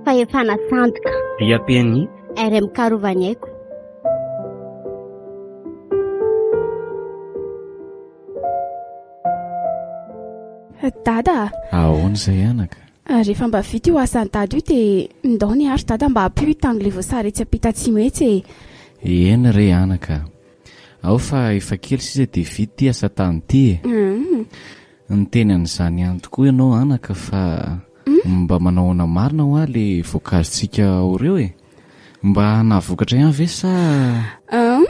Fahefana sandoka. BAPNI. RMK Rovaniaiko. Dada a! Ahoana izay anaka? Rehefa mba vita io asan'i Dada io dia ndao ny ary Dada mba ampio hitango ilay voasary etsy ampita atsimo etsy e! Eny re anaka a! Ao fa efa kely sisa dia vita ity asa tany ity e! Niteny an'izany ihany tokoa ianao anaka fa mba manao ahoana marina hoa le voankazontsika ao ireo e? Mba nahavokatra ihany ve sa. Humm,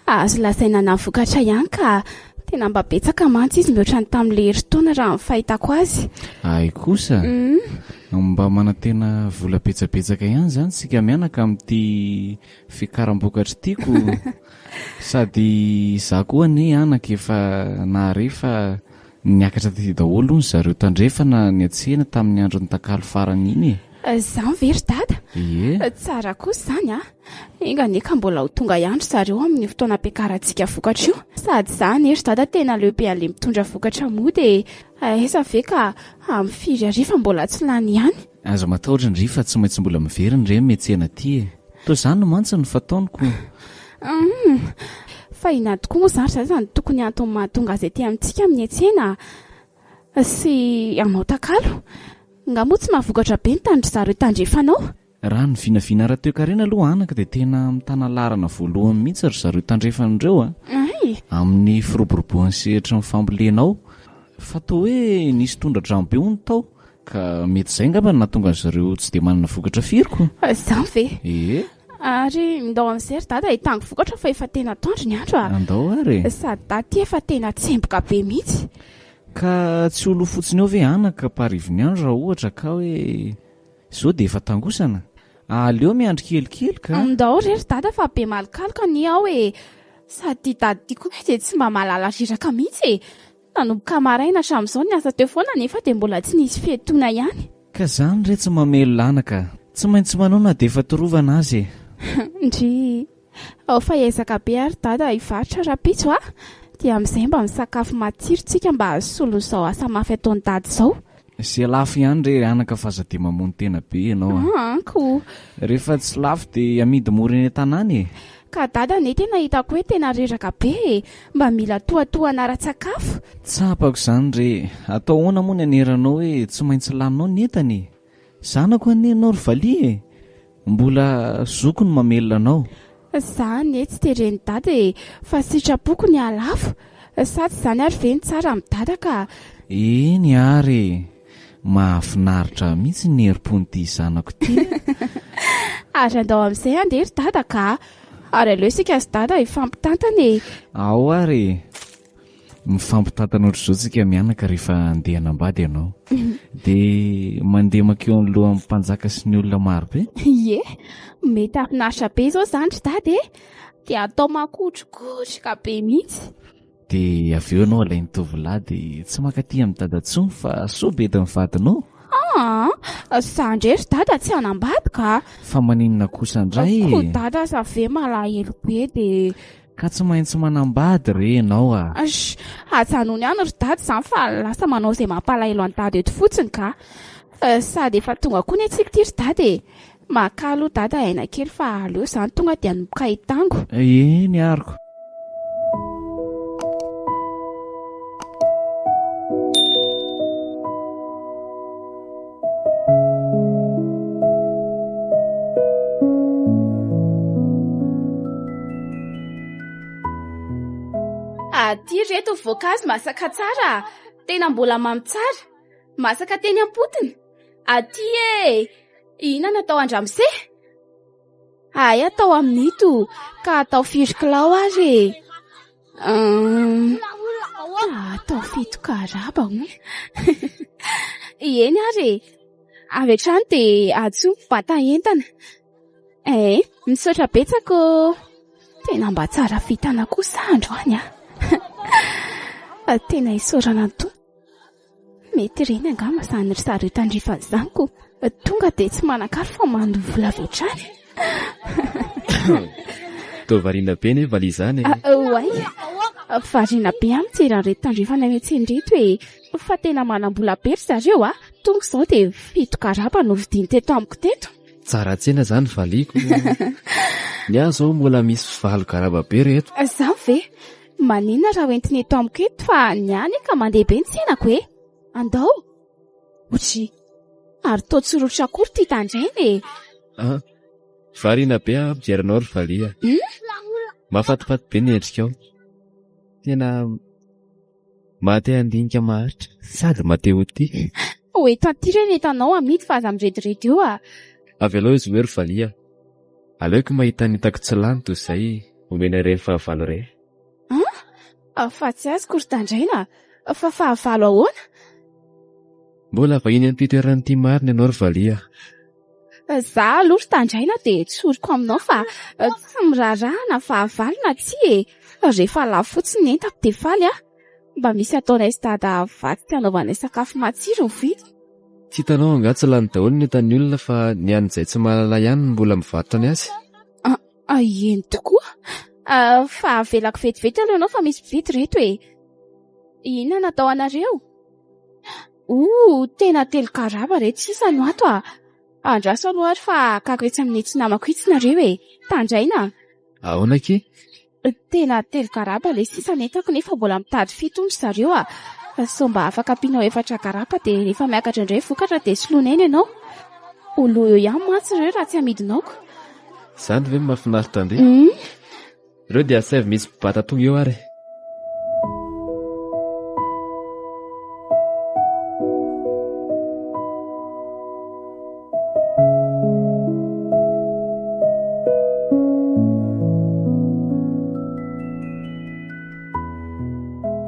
azo lazaina nahavokatra ihany ka! Tena mba betsaka mantsy izy mihoatra ny tamin'ilay herintaona raha ny fahitako azy. Hay kosa! Mba manantena vola betsabetsaka ihany izany isika mianaka amin'ity fiakaram-bokatra ity ko! Sady izaho koa anie anaka efa nahare fa niakatra taty daholo hono zareo tandrefana niantsena tamin'ny andron'ny takalo farany iny e! Izany ve ry dada? Ie. Tsara kosa izany a! Enga anie ka mbola ho tonga ihany ry zareo amin'io fotoana ampiakarantsika vokatra io. Sady izaho anie ry dada tena leo be an'ilay mitondra vokatra mody e! Aiza ve ka amin'ny firy hariva mbola tsy lany ihany. Aza matahotra ndry fa tsy maintsy mbola miverina ireny miantsena aty e! Toa izany mantsy no fataony ko! Humm! Fa inona tokoa moa izany ry zaza no tokony antony mahatonga azy aty amintsika miantsena sy hanao takalo? Nga moa tsy mahavokatra be ny tanin-dry zareo tandrefana ao? Raha ny vinavina ara-toekarena aloha anaka dia tena mitana laharana voalohany mihitsy ry zareo tandrefana ireo a! Amin'ny firoboroboan'ny sehatry ny fambolena ao. Fa toa hoe nisy tondra-drano be hono tao ka mety izay angamba no nahatonga an-dry zareo tsy dia manana vokatra firy ko! Izany ve? Ee. Ary ndao amin'izay ry dada hitango vokatra fa efa tena atoandro ny andro a! Andao ary e! Sady dada ity efa tena tsemboka be mihitsy. Ka tsy ho lo fotsiny eo ve anaka mparivo ny andro raha ohatra ka hoe Zao dia efa tangosana? Aleo miandry kelikely ka. Ndao re ry dada fa be malokaloka anie ao e! Sady ity dada ity koa dia tsy mba mahalala reraka mihitsy e! Nanomboka maraina hatramin'izao niasa teo foana nefa dia mbola tsy nisy fiatoana ihany. Ka zany re tsy mamelona anaka. Tsy maintsy manao na dia efa torovana aza e! Ndrii. Ao fa hiezaka be ary dada hivarotra rahampitso a! Dia amin'izay mba misakafo matsiro tsika mba hasolon'izao asa mafy ataon'i dada izao. Ze lafo ihany re anaka fa aza dia mamono tena be ianao a! An ko! Rehefa tsy lafo dia amidy mora eny an-tanàna e! Ka dada anie tena hitako hoe tena reraka be e! Mba mila tohatohana ara-tsakafo. Tsapako izany re! Atao ahoana moa ny haneranao hoe tsy maintsy laninao ny entana e! Zanako anie ianao ry valiha e! Mbola zoko no mamelona anao. Za anie tsy teren'i dada e, fa sitrapoko ny hahalafo, sa tsy izany ary ve no tsara amin'i dada ka. Eny ary e! Mahafinaritra ahy mihitsy ny herim-pon'ity zanako ity a! Ary andao amin'izay andeha ry dada ka! Ary aleo isika sy dada hifampitantana e! Ao ary e! Mifampitantana ohatr'izao tsika mianaka rehefa andeha hanambady ianao. Dia mandeha mankeo anoloan'ny mpanjaka sy ny olona maro be. Ie, mety hahafinaritra be izao izany ry dada e! Dia atao makotrokotroka be mihitsy. Dia avy eo ianao alain'ny tovolahy dia tsy mankaty amin'i dada intsony fa soa be ny vadinao. Aa, za ndray ry dada tsy hanambady ka! Fa maninona kosa indray e? Koa dada aza ve malahelo be dia. Ka tsy maintsy manambady re ianao a! Sh! Ajanony ihany ry dada izany fa lasa manao izay mampalahelo an'i dada eto fotsiny ka! Sady efa tonga koa ny antsika ity ry dada e! Makà aloha dada aina kely fa aleo izany tonga dia hanomboka hitango. Eny ariko. Aty reto voankazo masaka tsara, tena mbola mamy tsara. Masaka teny am-potony. Aty e! Inona no atao an-dramose? Hay atao amin'ito ka atao firy kilao ary e? Atao fito karaba hono. Eny ary e. Avy hatrany dia antsoy mpibata entana. Eh, misaotra betsaka ô. Tena mba tsara vintana kosa androany ah. Tena isaorana ny Tompo. Mety ireny angamba izany ry zareo tandrifana izany ko. Tonga dia tsy manan-kary fa mandoa vola avy hatrany. Toa variana be anie valiha izany e. Oay, variana be aho mijery an'ireto tandrefana eny an-tsena ireto e. Fa tena manam-bola be ry zareo a. Tonga izao dia fito garaba no vidiany teto amiko teto. Tsara tsena izany valihiko. Ny ahy izao mbola misy valo garaba be ry reto. Izany ve? Maninona raha hoentiny eto amiko eto fa ny ahy anie ka mandeha be ny tsenako e. Andao. Otri. Ary toa tsy rotra akory ity tandraina e. Ah, variana be aho mijery anao ry valiha. Hmm? Mahafatifaty be ny endrikao. Tena maha-te handinika maharitra sady maha-te ho tia. Ho eto aty re ny entanao amidy fa aza mirediredy eo a. Avelao izy hoe ry valiha. Aleoko mahita ny entako tsy lany toy izay omena ireny fahavalo ireny. An? Fa tsy azoko ry Tandraina a! Fa fahavalo ahoana? Mbola vahiny amin'ity toerana ity marina ianao ry valiha. Za aloha ry Tandraina dia tsoriko aminao fa tsy miraharaha na fahavalo na tsia e! Rehefa lafo fotsiny ny entako dia faly aho. Mba misy ataonay sy dada vatsy tsy anaovanay sakafo matsiro ny vidiny. Tsy hitanao angaha tsy lany daholo ny entan'ny olona fa ny an'izay tsy mahalala ihany no mbola mivarotra ny azy? Ah, eny tokoa. Fa avelako vetivety aloha ianao fa misy mpividy ireto e. Inona no atao anareo? Oh, tena telo karaba ireto sisa no ato ah. Andraso aloha ary fa hakako etsy amin'itsy namako itsy nareo e. Tandraina. Ahoana akia? Tena telo garaba ilay sisa ny entako nefa mbola mitady fito hono ry zareo a! Sao mba afaka ampianao efatra garaba dia rehefa miakatra indray vokatra dia soloina eny ianao. Ho lo eo ihany mantsy ireo raha tsy amidinao ko. Izany ve no mahafinaritra an-dry? Hum. Ireo dia asaivo misy mpibata tonga eo ary e.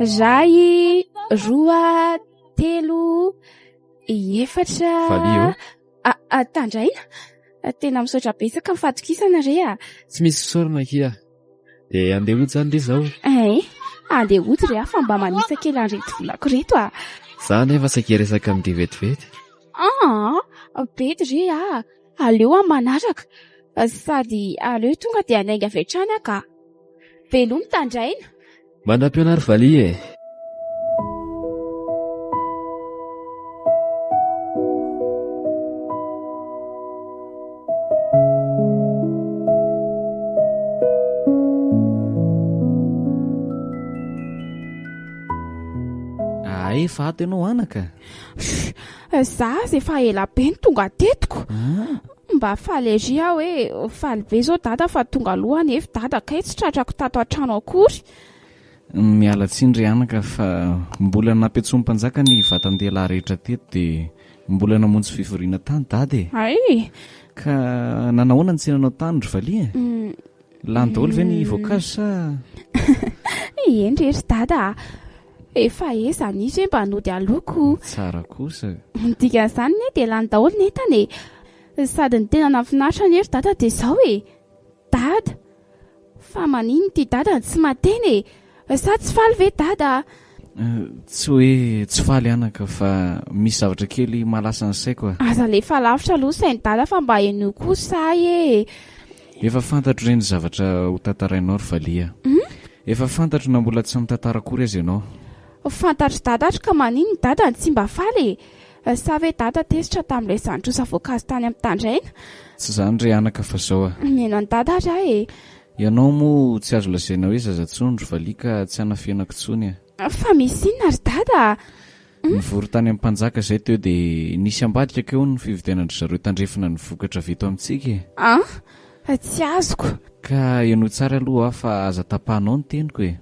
Ray, roa, telo, efatra. Valio. Ah, ah, tandraina. Tena misaotra betsaka ny fahatokisana re a. Tsy misy fisaorana akia. Dia andeha hody izany re izao. Ein, andeha hody re aho fa mba manisa kely an'ireto volako ireto a. Za anefa saika hiresaka amin-dry vetivety. Aa, bedy re a! Aleo aho manaraka. Sady aleo tonga dia hanainga avy hatrany aho ka. Veloma Tandraina. Mandra-pihaona ry valiha e! Ahay efa ato ianao anaka. Za aza efa ela be no tonga teto ko. Ah. Mba faly ery aho hoe faly be zao dada fa tonga aloha nefa dada kay tsy tratrako tato an-trano akory. Miala tsiny ry anaka fa mbola nampiantsoan'ny mpanjaka ny vatan-dehilahy rehetra teto dia mbola namonjy fivoriana tany dada e. Hay. Ka nanahoana ny tsenanao tany ry valiha e? Lany daholo ve ny voankazo sa? Eny re ry dada a! Efa aiza nisy hoe mba nody aloha ko. Tsara kosa. Ny dikan'izany anie dia lany daholo ny entana e! Sady ny tena nahafinaritra anie ry dada dia izao e! Dada! Fa maninona ity dada no tsy mahateny e? Sa tsy faly ve dada? Tsy hoe tsy faly anaka fa misy zavatra kely mahalasa ny saiko a. Aza alefa lavitra aloha sain'i dada fa mba henoy koa sahy e! Efa fantatro ireny zavatra ho tantarainao ry valiha. Efa fantatro na mbola tsy mitantara akory aza ianao. Fantatr'i dada ary ka maninona dada no tsy mba faly e? Sa ve dada tezitra tamin'ilay izaho nitrosa voankazo tany amin'ny tandraina? Tsy izany re anaka fa zao a. Mihaino an'i dada ary aho e. Ianao moa tsy azo lazaina hoe zaza tsony ry valiha ka tsy hanafenako tsony a. Fa misy inona ry dada a? Nivory tany amin'ny mpanjaka izay teo dia nisy ambadika keo ny fividianan-dry zareo tandrefina ny vokatra avy eto amintsika e. An? Tsy azoko. Ka henoy tsara aloha aho fa aza tapahanao ny teniko e.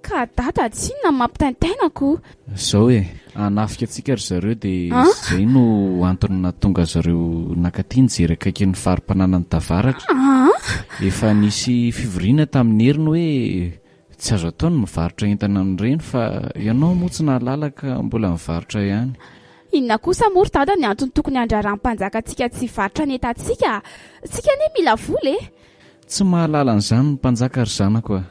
Ka dada tsy inona no mampitaintaina ko. Zao e, hanafika antsika ry zareo dia izay no antony nahatonga zareo nakaty nijery akaiky ny fari-pananan'ny tavaratra. Efa nisy fivoriana tamin'ny heriny hoe tsy azo atao ny mivarotra entana amin'ireny fa ianao moa tsy nahalala ka mbola mivarotra ihany. Inona kosa moa ry dada ny antony tokony handraran'ny mpanjaka antsika tsy hivarotra ny entantsika? Tsika anie mila vola e! Tsy mahalala an'izany ny mpanjaka ry zanako a!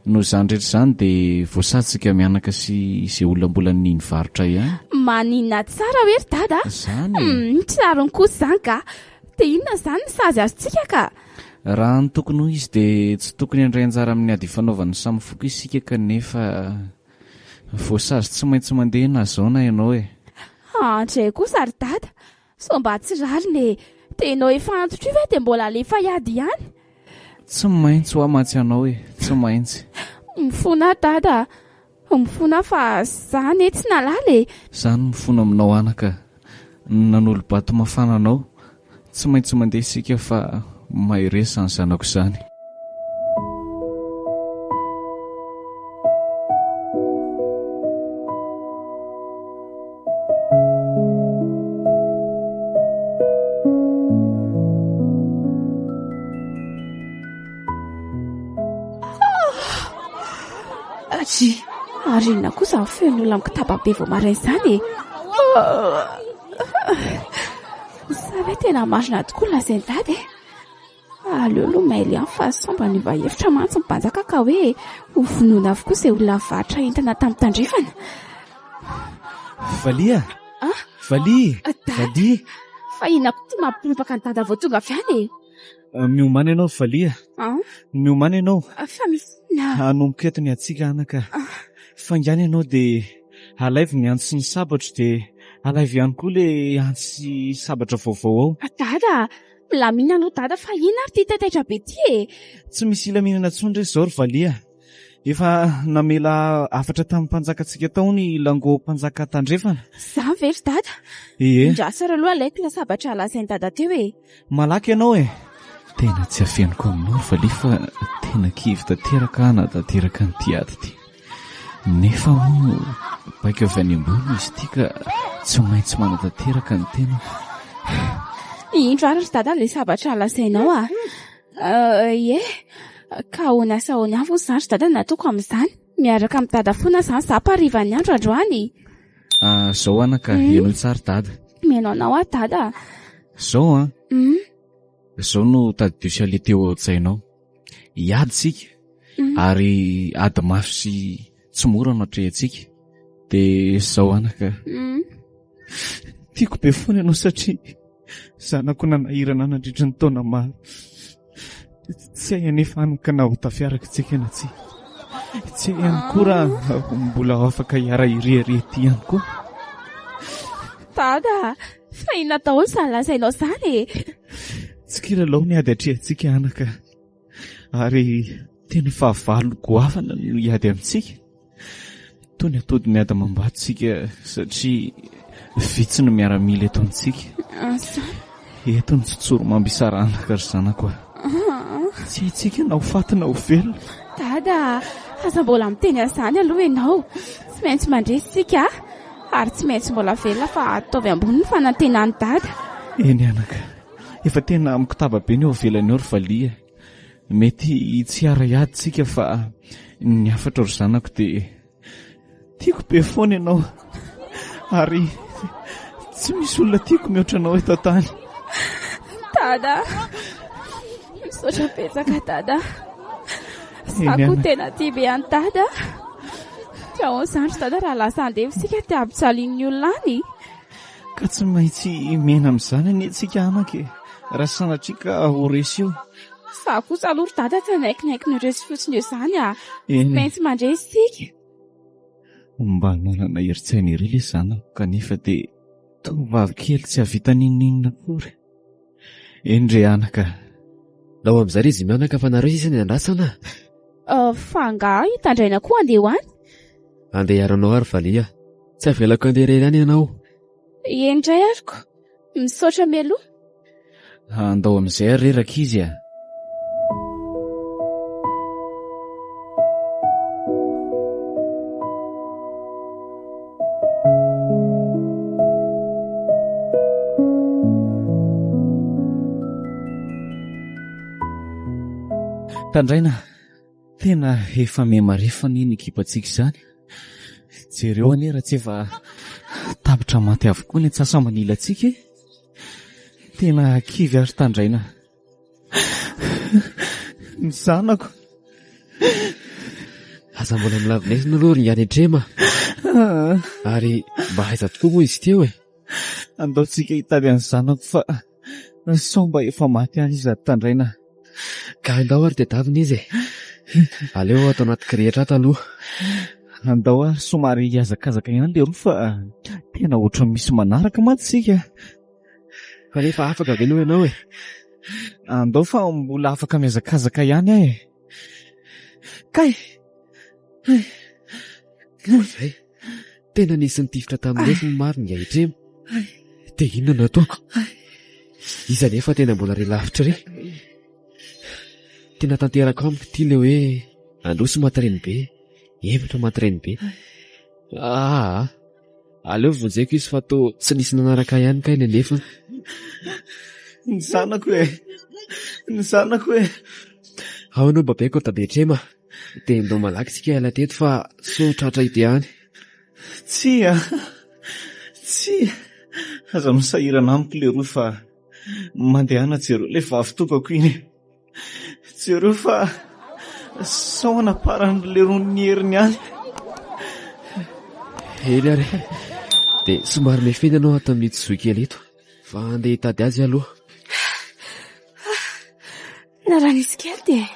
Noho izany rehetra izany dia voasazy-tsika mianaka sy izay olona mbola ninia nivarotra ihany. Maninona tsara hoe ry dada a! Izany e! Humm, tsy rariny kosa izany ka! Dia inona izany ny sazy azontsika ka? Raha ny tokony ho izy dia tsy tokony handray anjara amin'ny ady ifanaovan'ny samy foko isika kanefa voasazy tsy maintsy mandeha na izao na ianao e. Andray kosa ry dada, sao mba tsy rariny e! Dia ianao efa antitra io ve dia mbola alefa hiady ihany? Tsy maintsy hoa mantsy ianao e, tsy maintsy. Mifona dada a! Mifona fa za anie tsy nahalala e! Za no mifona aminao anaka, nanolo-bato mafana anao, tsy maintsy mandeha isika fa mahereza izany zanako izany. Aji, ary inona koa izany feon'ny olona mikitaba be vao maraina izany e? Sa ve tena marina tokoa ny lazain'i Dada e? Aleo aloha mailo ihany fa sao mba niova hevitra mantsy ny mpanjaka ka hoe ho vonoina avokoa izay olona nivarotra entana tamin'ny tandrefana. Valiha! Ah? Valiha! Dada! Valiha! Fa inona koa ity mampirobaka an'i Dada vao tonga avy any e? Miomàna ianao Valiha! Ah? Miomàna ianao! Fa misy inona? Hanomboka eto ny hatsiaka anaka. Faingàna ianao dia alaivo ny antsy sy ny sabatro dia alaivo ihany koa ilay antsy sy sabatra vaovao ao. Dada! Milamina aloha dada fa inona ary ity taitaitra be ity e! Tsy misy hilaminana intsony re izao ry valiha. Efa namela hafatra tamin'ny mpanjakantsika tao ny Lango mpanjaka tandrefana. Izany ve ry dada? Ie. Indraso ary aloha alaiko ilay sabatra lazain'i dada teo e! Malaky ianao e! Tena tsy afeniko aminao ry valiha fa tena kivy tanteraka aho nahatanteraka an'ity ady ity. Nefa moa baiko avy any ambony izy ity ka tsy maintsy manatanteraka ny tenako. Indro ary ry dada ilay sabatra lazainao a! Ie, ka ahoana sy ahoana ihany moa izany ry dada no nataoko amin'izany? Miaraka amin'i dada foana izany izaho mpaharivan'ny andro androany. Izao anaka, henoy tsara dada. Mihaino anao aho dada. Izao an, izao no tadidio sy aleha teo an-tsainao. Hiady isika ary ady mafy sy tsy mora no atrehintsika. Dia izao anaka, tiako be foana ianao satria zanako nanahirana ahy nandritra ny taona maro. Tsy hay anefa anaka na ho tafiaraka isika na tsia. Tsy hay ihany koa raha mbola ho afaka hiara-hirehareha ety ihany koa. Dada, fa inona daholo izany lazainao izany e? Tsy kilalao ny ady atrehantsika anaka. Ary tena fahavalo goavana no hiady amintsika. Toy ny atody miady amam-bato isika satria vitsy ny miaramila eto amintsika. Asa. Eto ny tsotsoromamby isaranaka ry zanako a. Tsy haintsika na ho faty na ho velona. Dada, aza mbola miteny an'izany aloha ianao. Tsy maintsy mandresy isika ary tsy maintsy mbola velona fa ataovy ambony ny fanantenan'i Dada. Eny anaka, efa tena mikotaba be ny eo ivelany eo ry valiha. Mety tsy hiara-hiady tsika fa ny hafatro ry zanako dia tiako be foana ianao ary tsy misy olona tiako mihoatra anao eto an-tany. Dada, misaotra betsaka Dada. Za koa tena tia be an'i Dada. Dia ahoana izany ry Dada raha lasa andevo isika dia ampijalian'ny olona any? Ka tsy maintsy miaina amin'izany anie tsika anaka e, raha sanatria ka ho resy eo. Za kosa aloha ry dada tsy hanaikinaiky ny ho resy fotsiny eo izany a. Eny Tsy maintsy mandresy isika. Mba nanana herin-tsaina ery ilay zanako kanefa dia tovovavy kely tsy hahavita n'inon'inona akory. Eny re anaka. Ndao amin'izay ry izy mianaka fa nareo sisa ny andrasana a. Fa angaha i Tandraina koa handeha ho any? Andeha hiaranao ary valiha. Tsy avelako handeha irery any ianao. Eny indray ary ko. Misaotra mialoha. Andao amin'izay ary re rankizy a. Tandraina, tena efa miha-marefo anie ny ekipantsika izany. Jereo anie raha tsy efa tapitra maty avokoa ny antsasa-manilantsika e. Tena kivy aho ry Tandraina. Ny zanako. Aza mbola milavin'aizina aloha ry Ngany Etrema. Ary mba aiza tokoa moa izy teo e? Andao tsika hitady an'ny zanako fa sao mba efa maty any izy ry Tandraina. Ka andao ary tadiavina izy e. Aleo ato anaty kirihitra ato aloha. Andao ary somary hihazakazaka ihany leroa fa tena ohatran'ny misy manaraka mantsy isika. Fa rehefa afaka ve aloha ianao e? Andao fa mbola afaka mihazakazaka ihany aho e. Kay! Izay. Tena nisy nitifitra tamin'ny lefiny marina i Ahitrema. Dia inona no ataoko? Iza anefa tena mbola re lavitra re? Tena tanteraka amiko ity ilay hoe androso maty renibe, hevitra maty renibe. Aa, aleo vonjeko izy fa toa tsy nisy nanaraka ihany kay ilay lefiny. Ny zanako e! Ny zanako e! Ao ianao babeko ry Dabetrema. Dia ndao malaky tsika hiala teto fa sao tratra ity any. Tsia, tsia, aza misahirana amiko leroa fa mandehana jereo ilay vavy tokako iny. Jereo fa sao anaparan'ny leroa ny heriny any. Eny ary e, dia somary mefena ianao ato amin'ito zohy kely ito fa andeha hitady azy aloha. Na raha nisy kely dia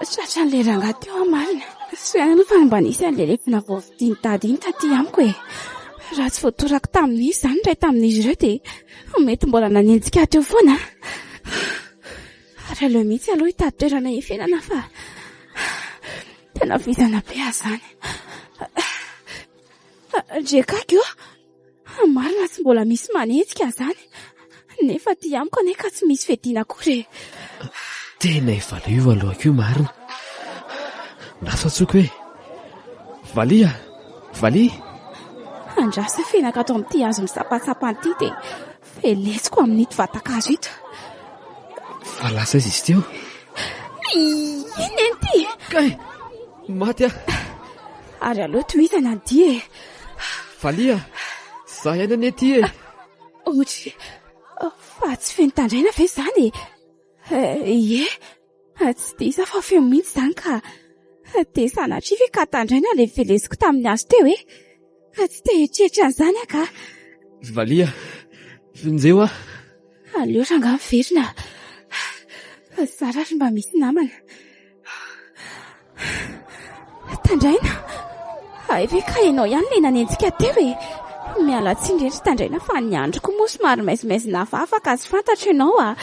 tratran'ilay rangahy teo aho marina. Soa ihany aloha fa mba nisy an'ilay lefona vao vidian'i Dada iny taty amiko e. Raha tsy voatorako tamin'izy izany iray tamin'izy ireo dia mety mbola nanenjika ahy teo foana. Ary aleo mihitsy aloha hitady toerana hiafenana fa tena vizana be aho izany. Ndrekako io. Marina tsy mbola misy manenjika izany. Nefa aty amiko anie ka tsy misy fiadiana akory e. Tena efa leo io alohako io marina. Lasa antsoiko hoe Valia! Valia! Andraso fenaka ato amin'ity hazo misampantsampana ity dia velesiko amin'ito vatan-kazo ito. Fa lasa aiza izy teo? Inona ity? Kay! Maty aho. Ary aleo tohizana ny dia e. Valia, za ihany anie ity e. Otry, fa tsy feno tandraina ve izany e? Ie, tsy diso aho fa feno mihitsy izany ka. Dia sanatria ve ka tandraina ilay velesiko tamin'ny hazo teo e? Tsy te hieritreritra an'izany aho ka. Valia, vonjeo aho. Aleo rangahy miverina. Zara ary mba misy namana. Tandraina, hay ve ka ianao ihany ilay nanenjika teo e? Miala tsiny re ry Tandraina fa ny androko moa somary maizimaizina hafahafa ka tsy fantatro ianao a.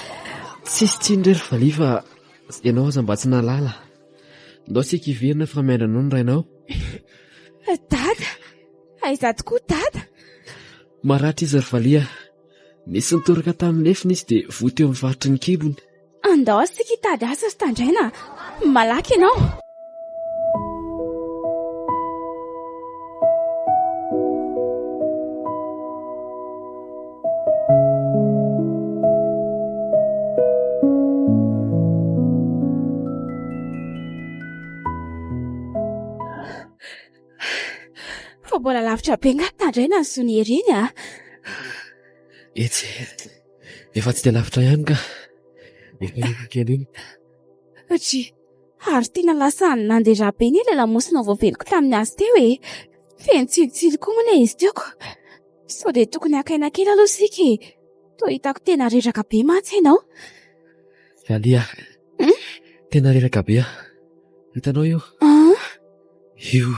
Tsisy tsiny re ry Valiha fa ianao aza mba tsy nahalala. Ndao tsika hiverina fa miandry anao ny rainao. Dada, aiza tokoa dada? Maratra izy ry Valiha. Nisy nitoraka tamin'ny lefiny izy dia voa teo amin'ny faritry ny kibony. Andao isika hitady azy ry Tandraina a! Malaky ianao! Fa mbola lavitra be nga Tandraina ny Zoniera iny a! Etsy, efa tsy dia lavitra ihany ka. Efa ela kely iny. Dry, ary tena lasa nandeha ra be anie ilay lamosina voaveliko tamin'ny hazo teo e. Feno tsilotsilo koa moa ilay izy teo ko. Sao dia tokony haka aina kely aloha isika e. Toa hitako tena reraka be mantsy ianao. Valiha, tena reraka be aho. Hitanao io? Io,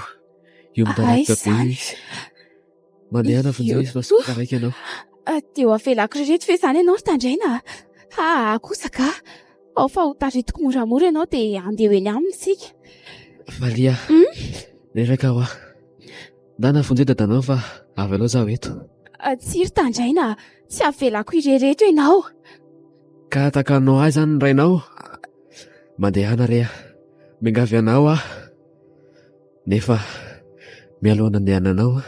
io midaraboka be io izy. Mandehana vonjeo izy fa sao taraiky ianao. Dia ho avelako ry reto ve izany ianao ry Tandraina a? Aa kosa ka! Ao fa ho taritiko moramora ianao dia handeha ho eny aminy isika. Valiha, reraka aho a. Ndana vonjeo dadanao fa avelao zaho eto. Tsia ry Tandraina a! Tsy avelako irery eto ianao. Ka takanao ahy izany ny rainao? Mandehana re a! Miangavy anao aho. Nefa mialoha ny handehananao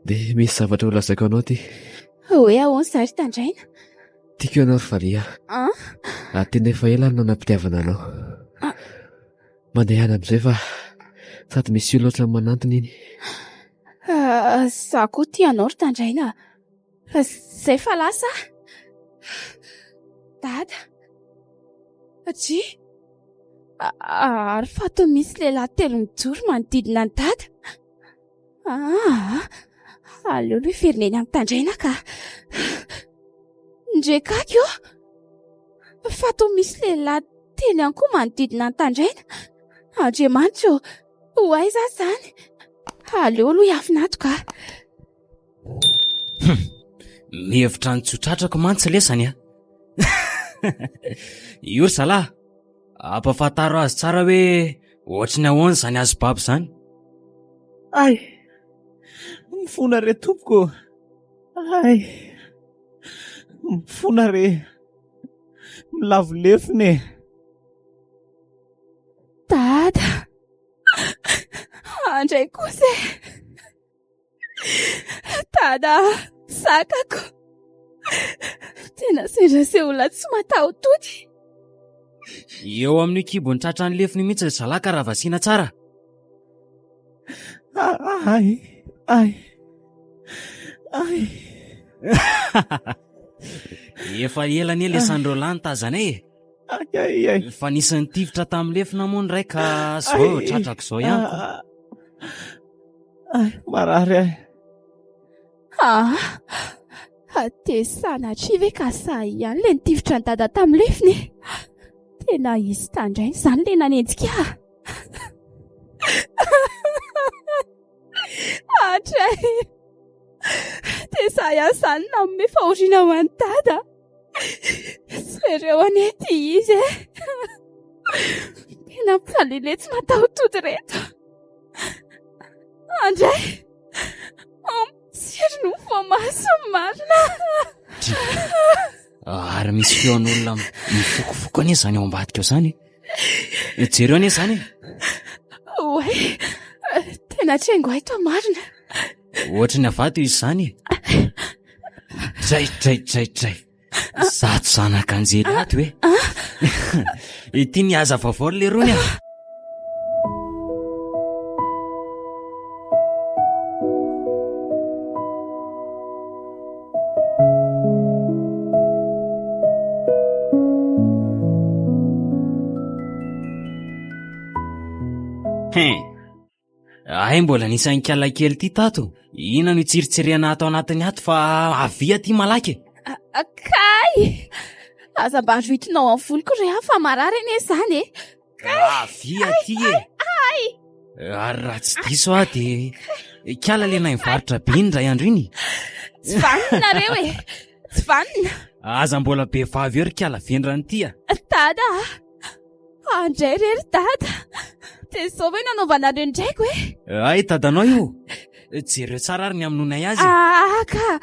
dia misy zavatra ho lazaiko anao ity. Hoe ahoana izany ry Tandraina? Tiako ianao ry Valiha. An? Ary tena efa ela no nanam-pitiavana anao. Mandehana amin'izay fa sady misy olona ohatran'ny manantona iny. Izaho koa tia anao ry Tandraina. Izay fa lasa aho. Dada. Dry. Ary fa toa misy lehilahy telo mijoro manodidina an'i Dada. Aa, aleo aloha hiverina eny amin'ny Tandraina ka. Ndrekaky ô! Fa toa misy lehilahy. Teny ihany koa manodidina ny tandraina. Andriamanitra ô, ho aiza aho izany? Aleo aloha hiafina ato ka. Hum, mihevitra ny tsy ho tratrako mantsy lesany a. Io ry zalahy, ampahafantaro azy tsara hoe ohatry ny ahoana izany azo babo izany. Ay! Mifona re tompoko. Ay! Mifona re. Milavo lefona e. Dada! Andray kosa e! Dada, zakako. Tena sendra se olona tsy mataho-tody. Eo amin'io kibony tratran'ny lefona io mihitsy ry zalahy ka raha vasiana tsara. Ay, ay, ay. Efa ela anie le san'ireo lahy nitazanay e. Ay, ay, ay. Fa nisy nitifitra tamin'ny lefona moa ny iray ka zao tratrako izao ihany ko. Ay, marary ahy. Ah, te sanatria ve ka sahy ihany le nitifitra an'i Dada tamin'ny lefiny e? Tena izy tandrainy izany le nanenjika ahy. Hatray. Te sahy ihany izany nanome fahoriana ho an'i Dada. Jereo anie ity izy e. Tena mpijalele tsy mataho-tody ireto. Andray! Mitsiry no voamaso ny marina. Ary misy feon'olona mifokofoko anie izany ao ambadika ao izany e. Jereo anie izany e. Oay, tena trengo ahy toa marina. Ohatry ny avato izy izany e. Dray, dray, dray, dray. Zato zanak'anjely ato e. Ity ny aza vaovao ry lerony a. Hein. Hay mbola nisy an'ikala kely ity tato. Inona no itsiritsirihana ato anatiny ato fa avia aty malaky e. Kay! Aza mba roitinao amin'ny voloko re fa marary anie izany e. Avia aty e. Ay! Ary raha tsy diso aho dia ikala le nahay mivarotra be iny indray andro iny. Tsy vanona nareo e. Tsy vanona. Aza mbola be vavy eo ry kala vendrana ity a. Dada a! Andray re ry dada. Dia izao ve nanaovanareo ny draiko e? Ay, dadanao io. Jereo tsara ary ny hamonoanay azy. Ah ka,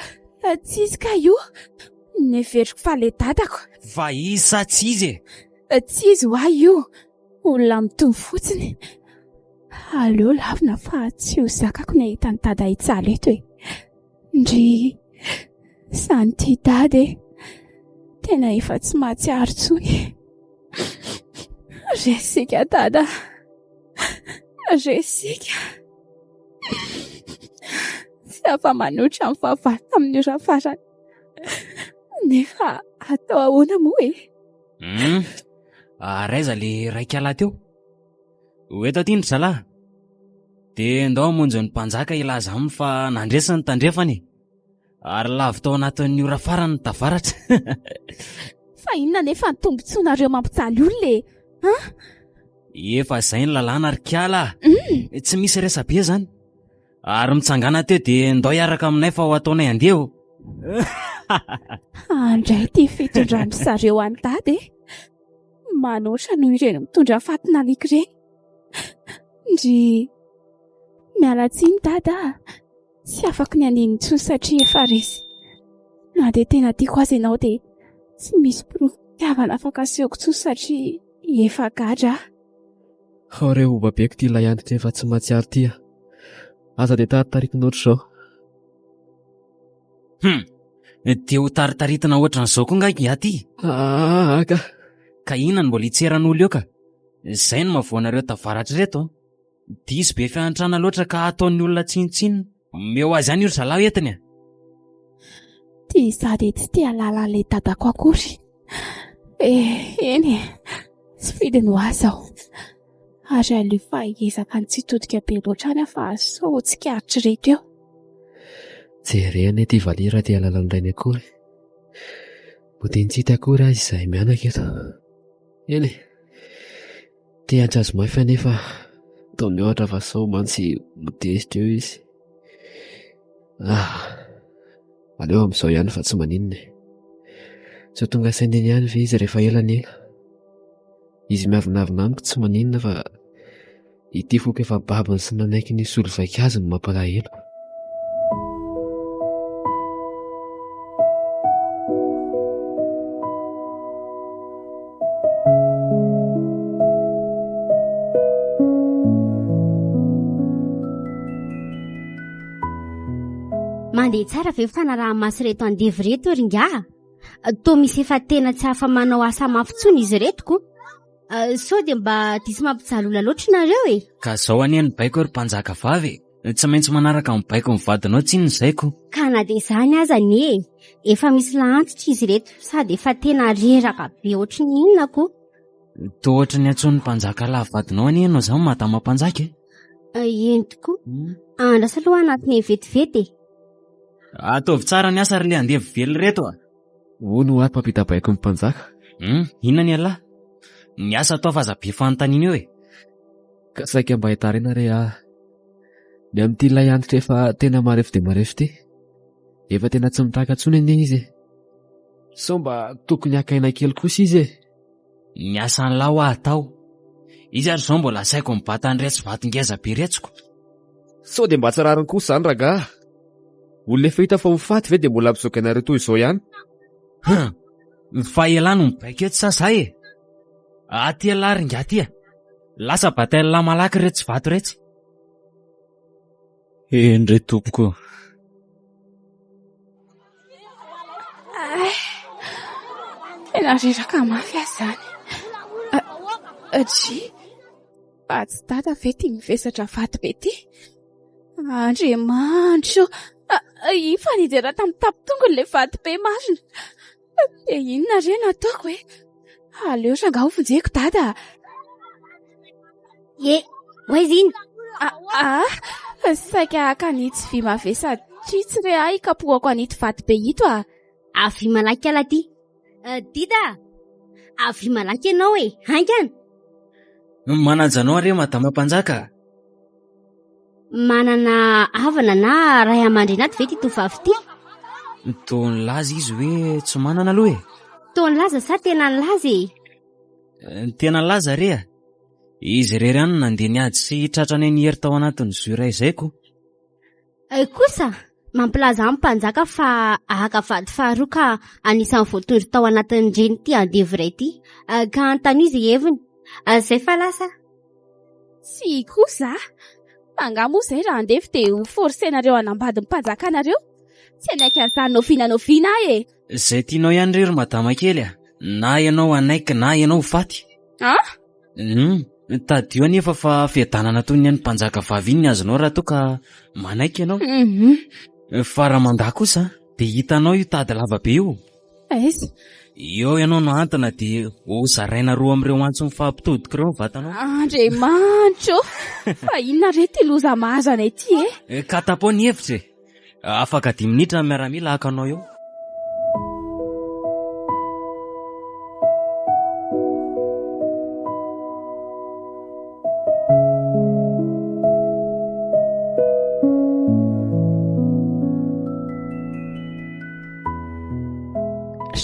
tsy izy ka io. Neveriko fa le dadako. Fa izy sa tsy izy e? Tsy izy hoa io. Olona mitovy fotsiny. Aleo lavina fa tsy ho zakako ny hahita an'i dada hijaly eto e. Ndry, izany ity dada e. Tena efa tsy mahatsiaro intsony. Resika dada. Resika. Tsy afa-manoatra amin'ny fahavalo tamin'ny ora farany. Nefa atao ahoana moa e? Hmm. Ary aiza le raikalahy teo? Ho eto aty ndry zalahy. Dia ndao hamonjy ny mpanjaka hilaza aminy fa nandresy ny tandrefana e. Ary lavo tao anatin'ny ora farany ny tavaratra. Fa inona anefa ny tombontsoanareo mampijaly olona e? An? Efa izay ny lalàna ry kala a. Mm. Tsy misy resabe izany. Ary mitsangàna teo dia ndao hiaraka aminay fa ho ataonay handeha ô. Andray ity fitondran-dry zareo an'i Dada e. Manoatra noho ireny mitondra fatin'alika ireny. Ndry, miala tsiny Dada a! Tsy afako ny hanino intsony satria efa resy. Na dia tena tiako aza ianao dia tsy misy porofom-pitiavana afaka asehoko intsony satria efa gadra aho. Hao re ho babeko ity ilay antitra efa tsy mahatsiaro ity a! Aza dia taritaritina ohatr'izao. Hum! Dia ho taritaritina ohatran'izao koa nga i aty? Aa ka! Ka inona no mbola hitseran'olo eo ka? Izay no mahavoa anareo tavaratra ireto an! Diso be fiantrana loatra ka ataon'ny olona tsinontsinona. Omeo azy ihany io ry zalahy entiny a! Ty izaho dia tsy te hahalala an'ilay dadako akory. Eh, eny e! Tsy fidiny ho ahy izao. Ary aleo fa hiezaka ny tsy hitodika be loatra any aho fa sao ho tsikaritr'ireto eo. Jereo anie ity valiha raha te hahalala ny rainy akory. Mody tsy hita akory aza izahay mianaka eto. Eny e! Te hiantso azy mafy aho nefa toa mihoatra fa sao mantsy ho tezitra eo izy. Ah, aleo amin'izao ihany fa tsy maninona e. Tsy ho tonga saina eny ihany ve izy rehefa ela ny ela? Izy miavonavona amiko tsy maninona fa ity foko efa babony sy nanaiky ny hisolo vaika azy no mampalahelo. Mandeha tsara ve fanaraha-maso ireto andevo ireto ry ingahy? Toa misy efa tena tsy afa-manao asa mafy intsony izy ireto ko. Sao dia mba diso mampijaly olona loatra nareo e? Ka zao anie ny baiko ry mpanjaka vavy e! Tsy maintsy manaraka ny baikon'ny vadinao tsinona izay ko. Ka na dia izany aza anie e, efa misy lahantitra izy ireto sady efa tena reraka be ohatry ny inona ko. Toa ohatry ny antsoin'ny mpanjaka lahy vadinao anie ianao izany madama mpanjaka e. Eny tokoa. Andraso aloha anatin'ny vetivety e. Ataovy tsara ny asa ry le andevo velona ireto a! Hono hoa mpampita baiko ny mpanjaka? Hum, inona ny ialahy? Ny asa atao fa aza be fanontaniana eo e! Ka saika mba hitaraina re aho. Ny amin'ity ilay antitra efa tena marefo dia marefo ity. Efa tena tsy mitaka intsony anie izy e! Sao mba tokony haka aina kely kosa izy e! Ny asan'lah hoa atao. Izy ary izao mbola asaiko mibata an'iretsy vato ngeza be iretsy ko. Sao dia mba tsy rariny kosa izany ragaha? Olona efa hita fa ho faty ve dia mbola ampizoky anareo toy izao ihany? Hum! Fa elah no mibaiko eto sa za e? Aty elah ry ingahy ty a! Lasa batain'lah malaky iretsy vato iretsy. Eny re tompoko. Ay, tena reraka mafy aho izany. Dry, fa tsy dada ve ity mivesatra vato be ity? Andriamanitro, iny fa nidera tamin'ny tampon-tongony ilay vato be marina. Dia inona re no ataoko e? Aleo rangahy ho vonjeko dada. Ye, ho aiza iny? Ah, saika haka an'itsy vy mavesatra itsy re aho hikapohako an'ito vato be ito ah. Avia malaky ala ty. Eh, Dida, avia malaky ianao e, haingana. Manaja anao re madama mpanjaka. Manana havana na ray aman-dreny ato ve ity tovovavy ity? Toa nilaza izy hoe tsy manana aloha e. Toa nilaza sa tena nilaza e? Eh, tena nilaza re a. Izy irery ihany no nandeha niady sy tratra ny hery tao anatin'ny zo iray izay ko. Eh, kosa, mampilaza amin'ny mpanjaka fa haka vady faharoa ka anisan'ny voatondro tao anatin'ireny ity andevo iray ity. Eh, ka antanio izay heviny. Eh, izay fa lasa. Tsy kosa a! Fa angaha moa izay raha andevo dia ho forcer-nareo hanambady ny mpanjakanareo? Tsy hanaiky an'izany n'oviana n'oviana aho e! Izay tianao ihany re ry madama kely a! Na ianao hanaiky na ianao ho faty. An? Hum, tadidio anefa fa fiadanana toy ny an'ny mpanjaka vavy iny ny azonao raha toa ka manaiky ianao. Mhm. Fa raha mandà kosa dia hitanao io tady lava be io. Aiza? Eo ianao no ahantona dia ho zaraina roa amin'ireo antso mifampitodika ireo ny vatanao. Andriamanitra ô! Fa inona re ity loza mahazo anay ity e? Eh, ka tapaho ny hevitra e! Afaka dimy minitra ny miaramila haka anao eo.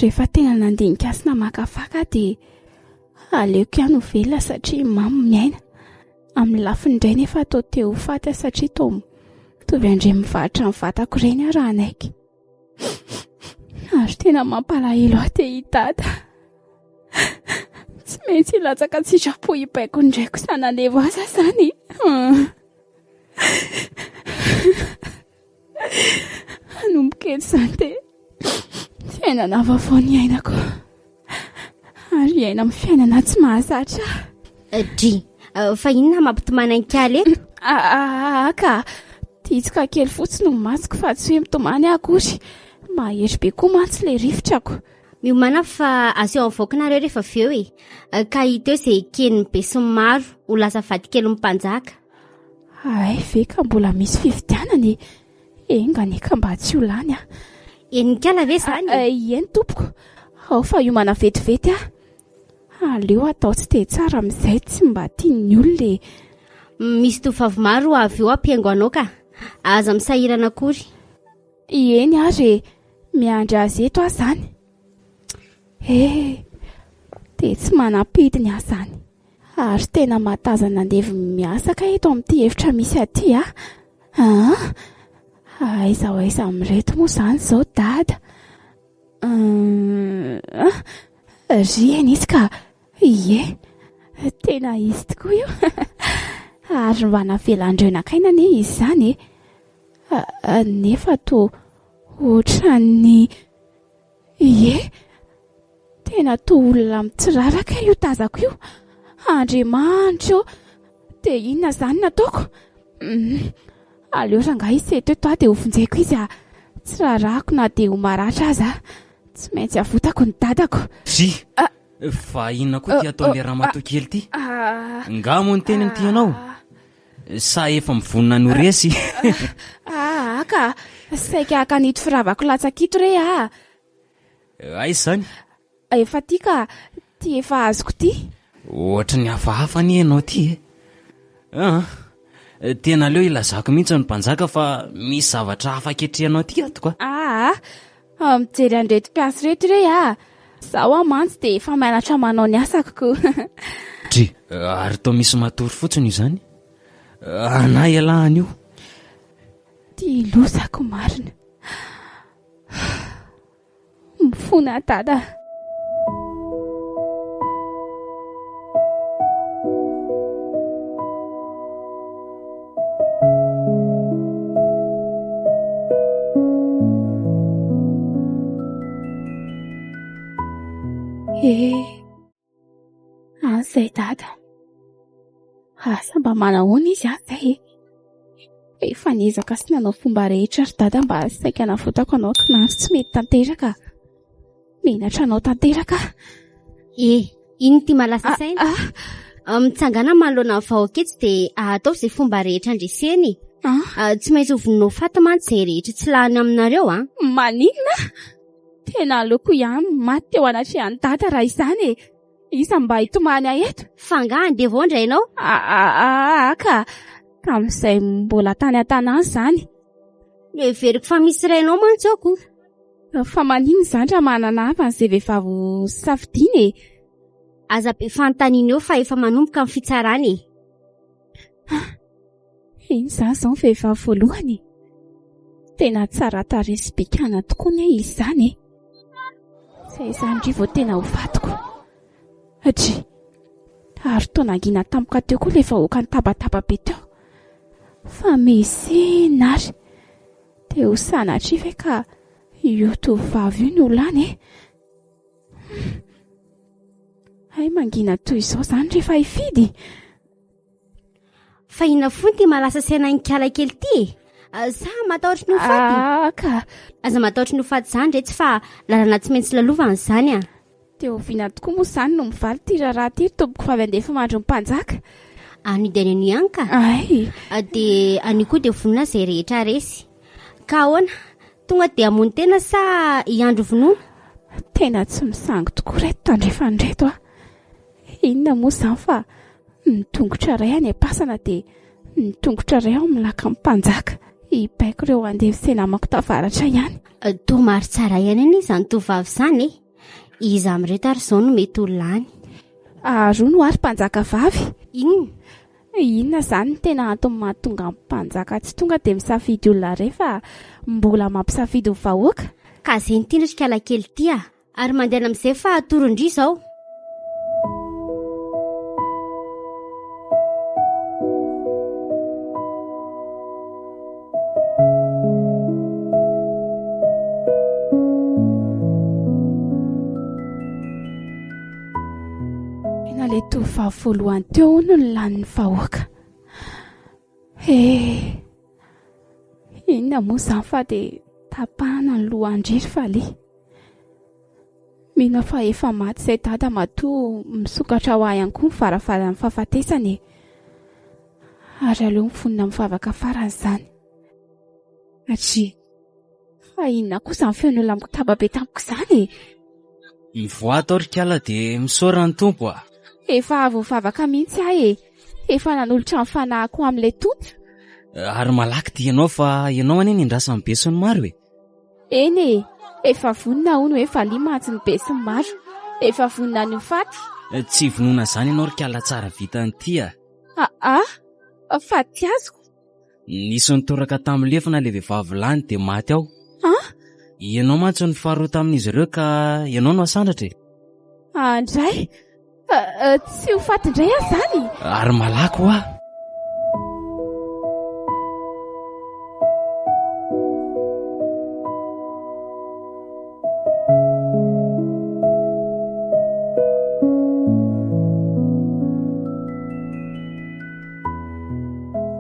Rehefa tena nandinika sy namakafaka aho dia aleoko ihany ho velona satria mamy miaina. Amin'ny lafiny indray nefa toa te ho faty aho satria toa mitovy andreny mivarotra ny vatako ireny aho raha hanaiky. Ary tena mampalahelo ahy te hidada. Tsy maintsy hilatsaka an-tsitrapo hibaiko ny raiko sy hanandevo azy aho izany. Hanomboka eto izany dia fiainana vaovao ny iainako. Ary hiaina amin'ny fiainana tsy mahazatra ahy. Dry, fa inona mampitomany an'i eto? Aa ka, ditsoka kely fotsiny no masoko fa tsy hoe mitomany aho akory. Mahery be koa mantsy ilay rivotrako. Miomàna fa aseho avoaka nareo rehefa avy eo e. Ka hita eo izay eken'ny besinimaro ho lasa vadikelin'ny mpanjaka. Hay ve ka mbola misy fifidianana e! Enga anie ka mba tsy ho lany aho. Henon'i Kala ve izany e? Eny tompoko, ao fa hiomana vetivety aho. Aleo atao tsy dia tsara amin'izay tsy mba tian'ny olona e. Misy tovovavy maro ho avy eo hampihaingo anao ka. Aza misahirana akory. Eny ary e, miandry azy eto aho izany. Eh, dia tsy manam-pidiny aho izany. Ary tena mahatazana andevo miasa kay eto amin'ity efitra misy aty a. Aa, aiza ho aiza amin'ireto moa izany izao dada? Ry eny izy ka, ie, tena izy tokoa io. Ary mba navelan-dreo nakaina anie izy izany e. Nefa toa ohatran'ny Ie, tena toa olona mitsiraraka io tazako io. Andriamanitra ô, dia inona izany no ataoko? Aleo rangahy hisy eto eto aho dia hovonjeko izy ah. Tsy raharahako na dia ho maratra aza aho. Tsy maintsy avotako ny dadako. Zy, fa inona koa ity ataon'ilay ramatoa kely ity? Nga moa ny teniny tianao? Sa efa mivonona ny ho resy? Aa ka, saika haka an'ito firavako latsaka ito re ah. Aiza izany? Efa ty ka, ty efa azoko ty. Ohatry ny hafahafa anie ianao ty e. Aa, tena aleo hilazako mihitsy ny mpanjaka fa misy zavatra hafa ketrehanao ty ato ka. Aa, mijery an'ireto mpiasa ireto re ah. Izaho aho mantsy dia efa mianatra manao ny asako ko. Dry, ary toa misy matory fotsiny izany. Anà ialahy anio. Ty lozako marina. Mifona dada. Eh, any izay dada. Asa mba manahoana izy any izay e. Efa niezaka sy nanao fomba rehetra ry dada mba saika navotako anao kinanjo tsy mety tanteraka. Menatra anao tanteraka aho. Eh, ino ity mahalasa saina? Ah, ah. Mitsangana manoloana ny vahoaka etsy dia ataovy izay fomba rehetra andreseny e. Ah. ah. Tsy maintsy ho vonoinao faty mantsy izay rehetra tsy lany aminareo an. Maninona? Tena aleoko ihany maty teo anatrehan'i Dada raha izany e. Iza mba hitomany ahy eto? Fa angaha andevo ao indray ianao? Ah, ah, ah, ka tamin'izay mbola tany an-tanàna izany. Noheveriko fa misy rainao mantsy ao ko. Fa maninona izany raha manana havana izay vehivavy ho safidiana e? Aza be fanontaniana eo fa efa manomboka ny fitsarana e! Iny izany izao ny vehivavy voalohany e! Tena tsara tarehy sy bikàna tokoa anie izy izany e! Izay izany ndry vao tena ho vadiko. Dry! Ary toa nangina tampoka teo koa ilay vahoaka nitabataba be teo. Fa misy inona ary? Dia ho sanatria ve ka io tovovavy io no lany e? Hay mangina toy izao izany rehefa hifidy? Fa inona foana ity mahalasa saina an'ikala kely ity e? Ah, sa matahotra ny ho faty? Ah, ka. Aza matahotra ny ho faty izany retsy fa lalana tsy maintsy lalovana izany ah. Dia oviana tokoa moa izany no mivaly ity raharaha ity ry tompoko vavy andefimandry ny mpanjaka? Anio dia anio ihany ka. Ay. Ah, dia anio koa dia vonona izay rehetra resy. Ka ahoana? Tonga dia hamono tena sa hiandry vonoina? Tena tsy misangy tokoa ireto tandrefana ireto a. Inona moa izany fa ny tongotra iray any am-pasana dia ny tongotra iray ao amin'ny lakan'ny mpanjaka. Hibaiko ireo andevo sy namako tavaratra ihany. Toa maro tsara ihany anie izany tovovavy izany e. Iza amin'ireto ary izao no mety ho lany? Aroa no ary mpanjaka vavy. Inona? Inona izany no tena antony mahatonga ny mpanjaka tsy tonga dia misafidy olona iray fa mbola mampisafidy ny vahoaka? Ka izay no tiana ry kalakely ity a! Ary mandehana amin'izay fa atoron-dry izao. Tena ilay tovovavy voalohany teo hono no lanin'ny vahoaka. Eh, inona moa izany fa dia tapahana ny lohan-dry ry Falihy. Mino aho fa efa maty izay dada matoa misokatra ho ahy ihany koa ny varavaran'ny fahafatesana e. Ary aleo mivonona amin'ny vavaka farany izany. Satria fa inona koa izany feon'olona mitaba be tampoka izany e? Mivoaha tao ry kala dia misaora ny Tompo a! Efa avy nivavaka mihitsy aho e! Efa nanolotra ny fanahiko ho amin'ilay Tompo. Ary malaky dia ianao fa ianao anie nendrasan'ny besinimaro e! Eny e! Efa vonona hono hoe valiha mantsy ny besinimaro. Efa vonona ny ho faty. Tsy vonona izany ianao ry kala tsara vitan'ity a! Aa! Faty azoko. Nisy nitoraka tamin'ny lefona ilay vehivavy lany dia maty ao. An? Ianao mantsy no faharoa tamin'izy ireo ka ianao no asandratra e. Andray! Tsy ho faty indray aho izany? Ary malaky hoa.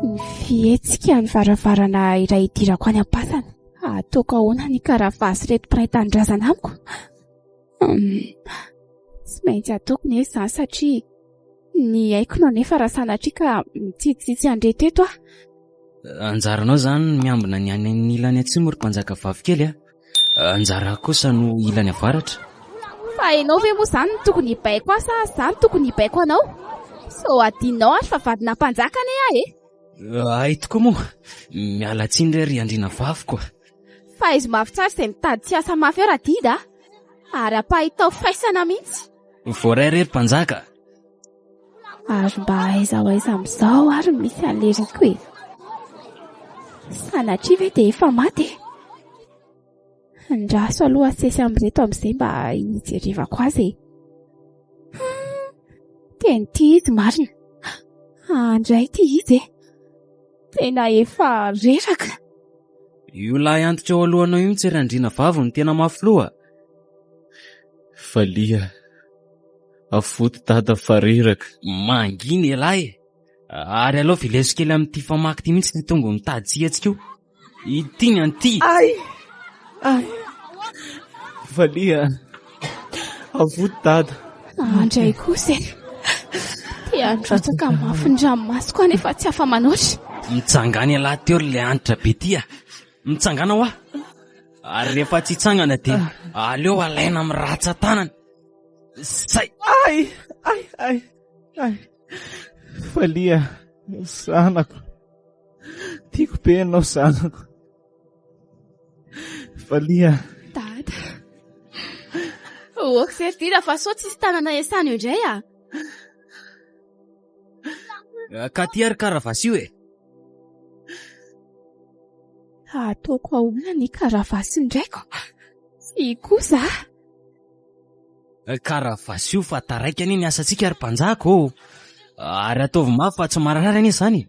Ny fihetsika ny varavarana iray hidirako any am-pasana. Ataoko ahoana ny karavasy ireto mpiray tanindrazana amiko? Tsy maintsy ataoko nefa izany satria ny aiko no anefa raha sanatria ka mitsitsitsy an'ireto eto aho. Anjaranao izany ny miambina ny any amin'ny ilany atsimo ry mpanjaka vavikely a. Anjara kosa no ilany avaratra. Fa ianao ve moa izany no tokony hibaiko ahy sa izaho no tokony hibaiko anao? Sao adinonao ary fa vadina mpanjaka anie aho e! Hay tokoa moa! Miala tsiny re ry andriana vaviko a! Fahaizo mafy tsara izay mitady tsy hiasa mafy eo Radida a! Ary ampahitao faisana mihitsy! Voaray re ry mpanjaka! Ary mba aiza ho aiza amin'izao ary no misy an'ilay Rico e? Sanatria ve dia efa maty e? Andraso aloha asesy amin'ireto amin'izay mba hijerevako azy e. Tena ity izy marina. Andray ity izy e. Tena efa reraka. Io lahy antitra eo alohanao io mihitsy ry andriana vavy no tena mafy loha. Valiha. Avoty dada fa reraka. Mangina ialahy e! Ary aleo veleso kely amin'ity famaky ity mihitsy ny tongony mitady tsy hihetsika io. Ity ny an'ity. Ay! Ay! Valiha. Avoty dada. Andray kosa e. Te handrotsaka mafy ny ranomasoko aho nefa tsy afa-manoatra. Mitsangana ialahy teo ry le antitra be ty a. Mitsangana hoa. Ary rehefa tsy hitsangana dia aleo alaina amin'ny ratsan-tanana. Zay. Ay, ay, ay, ay. Falia, zanako. Tiako be ianao zanako. Falia. Dada. Ok, zay ry Dida fa sao tsisy tanana iasana eo indray ah. Ka ty ary karavasio e. Ataoko ahoana ny karavasin-draiko? Tsy kosa ah. Karavasio fa taraiky anie ny asantsika ry mpanjaka ô! Ary ataovy mafy fa tsy marary anie izany e!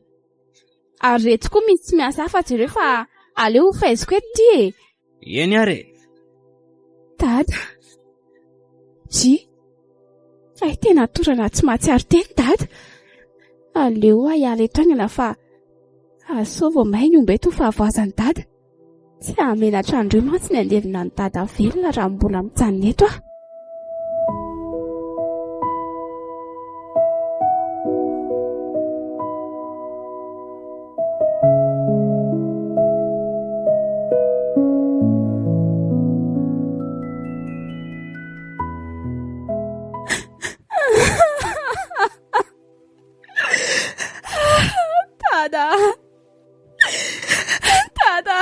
Ary reto koa misy tsy miasa hafa jereo fa aleo ho faiziko eto ity e! Eny ary e! Dada! Dry! Hay tena torana tsy mahatsiaro tena Dada! Aleo aho hiala eto haingana fa sao vao may ny omby eto ny fahavoazan'i Dada! Tsy hahamenatra an'ireo mantsy ny handevina an'i Dada velona raha mbola mijanona eto aho. Dada! Dada!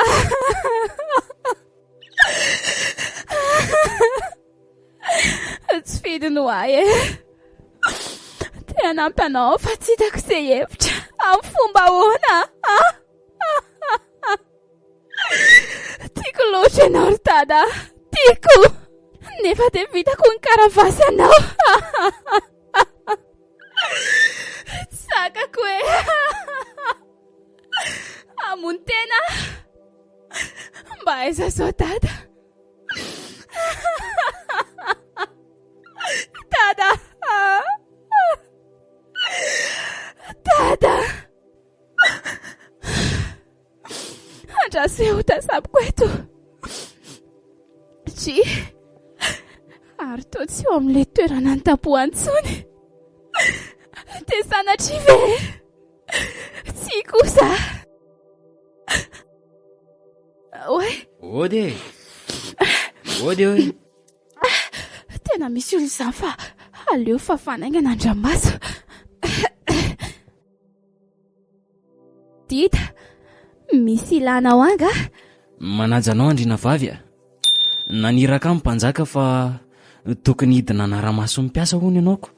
Tsy fidiny ho ahy e. Te hanampy anao fa tsy hitako izay hevitra. Amin'ny fomba ahoana? Tiako loatra ianao ry Dada. Tiako. Nefa dia vitako ny karavasy anao. Tsy zakako e. Hamono tena aho. Mba aiza izao Dada? Dada! Dada! Andraso eo tazamiko eto. Dry. Ary toa tsy eo amin'ilay toerana nitampohany intsony. Dia sanatria ve? Tsia kosa. Oay. Ody e. Ody oe. Tena misy olona izany fa aleo fafana haingana andramaso. Dida, misy ilana ao angaha? Manaja anao andriana vavy a! Naniraka ahy ny mpanjaka fa tokony hidina hanara-maso ny mpiasa hono ianao ko.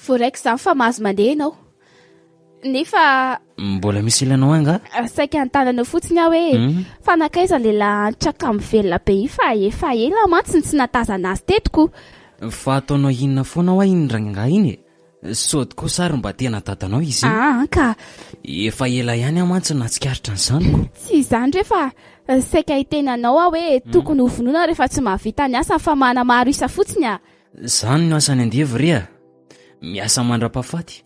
Voaraiko izany fa mahazo mandeha ianao. Nefa. Mbola misy ilanao angaha? Saika hanontany anao fotsiny aho hoe hmm? fa nankaiza ilay lahantra kamo velona be iny fa efa ela mantsy no tsy natazana azy teto ko. Fa ataonao inona foana hoa iny rangahy iny e? Sody kosa ary mba tena dadanao izy iny. Aa ka. Efa ela ihany aho mantsy no nahatsikaritra an'izany ko. Tsy izany re fa saika hiteny anao aho hoe hmm. tokony ho vonoina rehefa tsy mahavita ny asany fa manamaro isa fotsiny a. Izany no asan'ny andevo re a. Miasa mandra-pahafaty.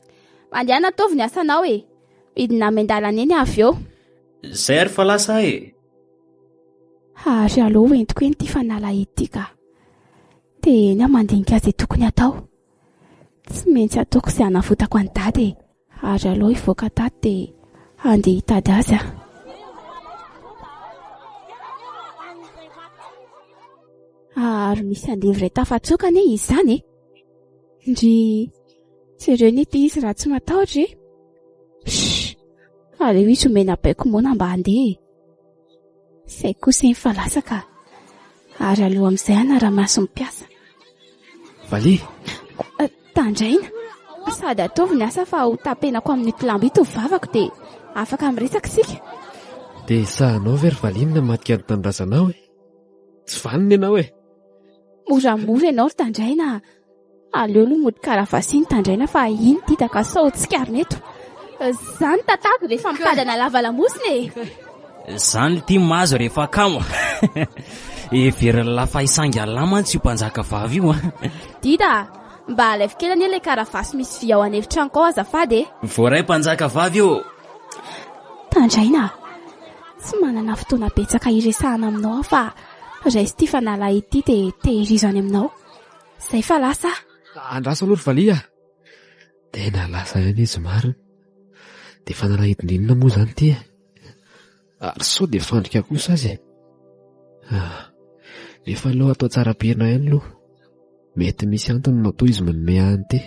Mandehana ataovy ny asanao e. Midina miandalana eny avy eo. Zay ary fa lasa aho e. Ary aleo ho entiko eny ity fanalahidy ity ka. Dia eny aho mandinika izay tokony hatao. Tsy maintsy ataoko izay hanavotako an'i Dada e. Ary aleo hivoaka tato dia handeha hitady azy aho. Ary misy andevo iray tafatsoaka anie izy izany e. Ndry, jereo anie ity izy raha tsy matahotra e. Shh, aleo izy omena baiko moana mba handeha e. Izay kosa iny fa lasa ka. Ary aleo amin'izay hanara-maso ny mpiasa. Valiha! Eh, tandraina. Sady ataovy ny asa fa ho tapenako amin'ito lamba ito ny vavako dia afaka miresaka isika. Dia sahanao ve ry Valiha ny namadika ny tanindrazanao e? Tsy vanona ianao e! Moramora ianao ry Tandraina a! Aleo aloha mody karavasy iny Tandraina fa iny didaka sao tsikarina eto. Zany tatako rehefa mitady analava lamosina e! Zany ity mahazo rehefa kamo. Heverin'ny lahy fa hisangy an'lah mantsy io mpanjaka vavy io an. Dida a! Mba alaivo kely anie ilay karavasy misy vy ao an'efitranoko ao azafady e! Voaray mpanjaka vavy ô! Tandraina a! Tsy manana fotoana betsaka hiresahana aminao aho fa raiso ity fanalahy ity dia tehirizo any aminao. Izay fa lasa aho. Andraso aloha ry valiha a! Tena lasa ihany izy marina. Dia fanalahidin'inona moa izany ity e? Ary sao dia fandrika kosa aza e? Ah, nefa aleo atao tsara pirina ihany aloha. Mety misy antony matoa izy manome ahy an'ity.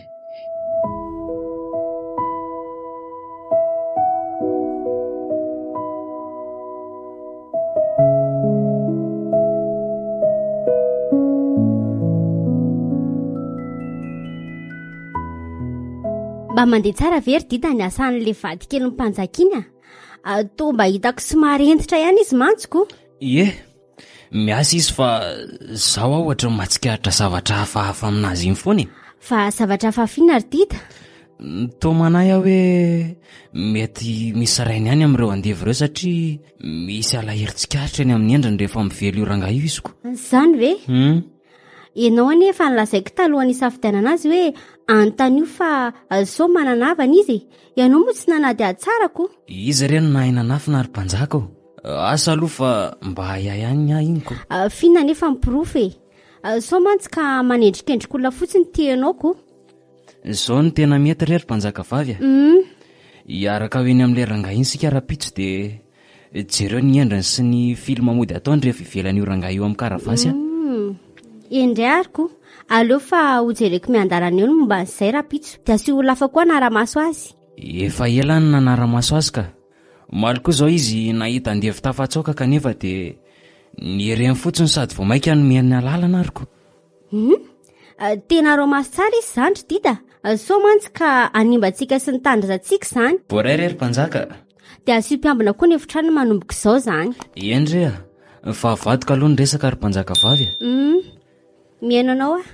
Mba mandeha tsara ve ry Dida ny asan'ilay vadikelin'ny mpanjaka iny a? Ah, toa mba hitako somary hentitra ihany izy mantsy ko. Ie, miasa izy fa zaho aho ohatran'ny mahatsikaritra zavatra hafahafa aminazy iny foana e. Fa zavatra hafahafa inona ry Dida? Toa manahy aho hoe mety misy rainy ihany amin'ireo andevo ireo satria misy alahelo tsikaritra eny amin'ny endriny rehefa mively io rangahy io izy ko. Izany ve? Hmm. Ianao anie efa nolazaiko talohan'ny hisafidianana azy hoe anontanio fa sao manana havana izy e. Ianao moa tsy nanadihady tsara ko. Izy re no nahay nanafina ry mpanjaka ô. Asa aloha fa mba ahiahy ihany ny ahy iny ko. F'inona anefa ny porofo e? Sao mantsy ka manendrikendrik'olona fotsiny ity ianao ko. Izao no tena mety re ry mpanjaka vavy a. Hum. Hiaraka ho eny amin'ilay rangahy iny isika rahampitso dia jereo ny endriny sy ny film mody ataony rehefa ivelan'io rangahy io amin'ny karavasy a. Hum. Eny indray ary ko. Aleo fa hojereko miandalana eo ny momba an'izay rahampitso. Dia asio olona hafa koa hanara-maso azy. Efa ela no nanara-maso azy ka. Omaly koa izao izy nahita andevo tafatsoaka kanefa dia niereny fotsiny sady vao mainka nomeny alalana ary ko. Hum! Tena arao maso tsara izy izany ry Dida a! Sao mantsy ka hanimba antsika sy ny tanindrazantsika izany. Voaray re ry mpanjaka a! Dia asio mpiambina koa ny efitranony manomboka izao izany. Eny re a! Fa avadiko aloha ny resaka ry mpanjaka vavy a! Hum! Mihaino anao aho.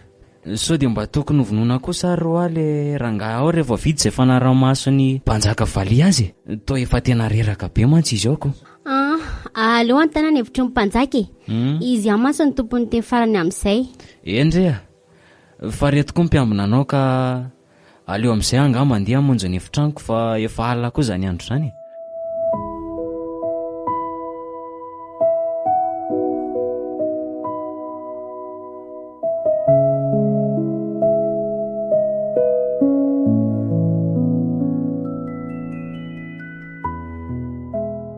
Sao dia mba tokony hovonoina kosa ary hoa le rangahy ao rehefa vita izay fanaraha-mason'ny mpanjaka valiha azy e! Toa efa tena reraka be mantsy izy ao ko. Ah, aleo anontaniana ny hevitry ny mpanjaka e. Izy ihany mantsy no tompon'ny teny farany amin'izay. Eny re a! Fa reto koa ny mpiambina anao ka aleo amin'izay aho angamba andeha hamonjy ny efitranoko fa efa alina koa izany andro izany e.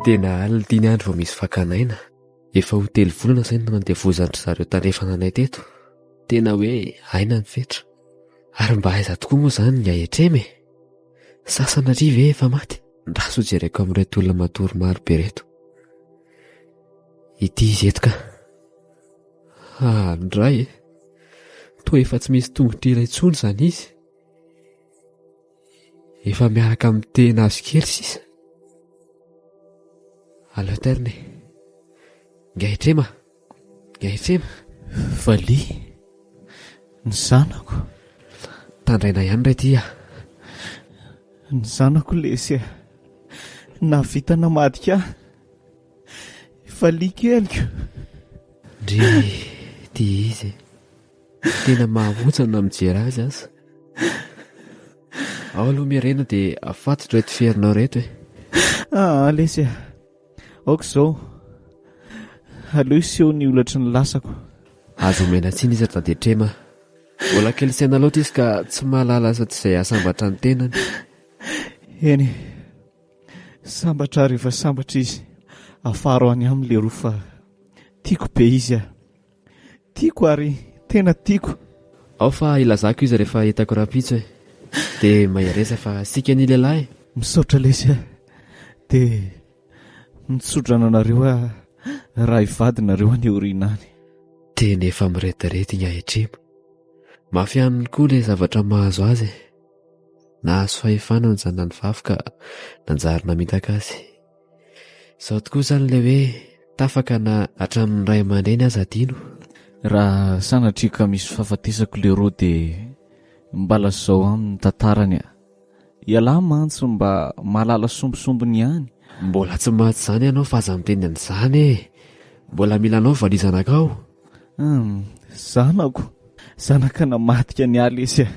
Tena alina ity ny andro vao misy fakana aina. Efa ho telo volana izay no nandevozan-dry zareo tandrefana anay teto. Tena hoe aina ny fetra. Ary mba aiza tokoa moa izany ny ahetrema e? Sa sanatria ve efa maty? Ndraso hojereko amin'ireto olona matory maro be ireto. Ity izy eto ka. Ah, ndray e. Toa efa tsy misy tongotra iray intsony izany izy. Efa miaraka amin'ny tehina azo kely sisa. Aleo tairina e. Ingahy Trema. Ingahy Trema. Valiha. Ny zanako. Tandraina ihany re ty ah. Ny zanako lesy a. Nahavita namadika ahy. Valiha keliko. Ndry, ty izy e. Tena mahaontsana na mijery azy aza. Ao aloha Miharena dia afatotro ireto ferinao ireto e. Ah lesy a. Aoka izao. Aleo hiseho ny holatry ny lasako. Azo omena tsiny izy ry Dadetrema a. Mbola kely saina loatra izy ka tsy mahalala afa tsy izay hahasambatra ny tenany. Eny e. Sambatra ary efa sambatra izy. Afaro any aminy leroa fa tiako be izy a. Tiako ary tena tiako. Ao fa hilazako izy rehefa hitako rahampitso e. Dia mahereza fa siaka ny lehilahy e. Misaotra lesy a. Dia mitsodrano anareo aho raha hivady nareo any aoriana any. Tena efa mirediredy i Ahitrimo. Mafy aminy koa ilay zavatra mahazo azy e. Nahazo fahefana ny zanany vavy ka nanjary namitaka azy. Izao tokoa izany ilay hoe tafaka na hatramin'ny ray aman-dreny aza adino. Raha sanatria ka misy fahafatesako leroa dia mba lazao aminy ny tantarany a! Ialahy mantsy mba mahalala sombisombiny ihany. Mbola tsy maty izany ianao fa aza miteny an'izany e! Mbola mila anao valiha zanakao. Hum, zanako, zanaka namadika ny ahy lesy a!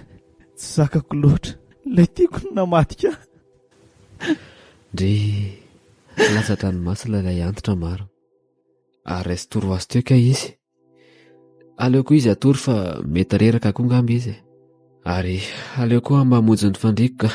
Tsy zakako loatra, ilay tiako no namadika ahy. Ndry, latsa-dranomasina ilay antitra marina. Ary raiso torohazo teo kay izy. Aleo koa izy hatory fa mety reraka koa ngamba izy e. Ary aleo koa aho mamonjy ny fandriako ka.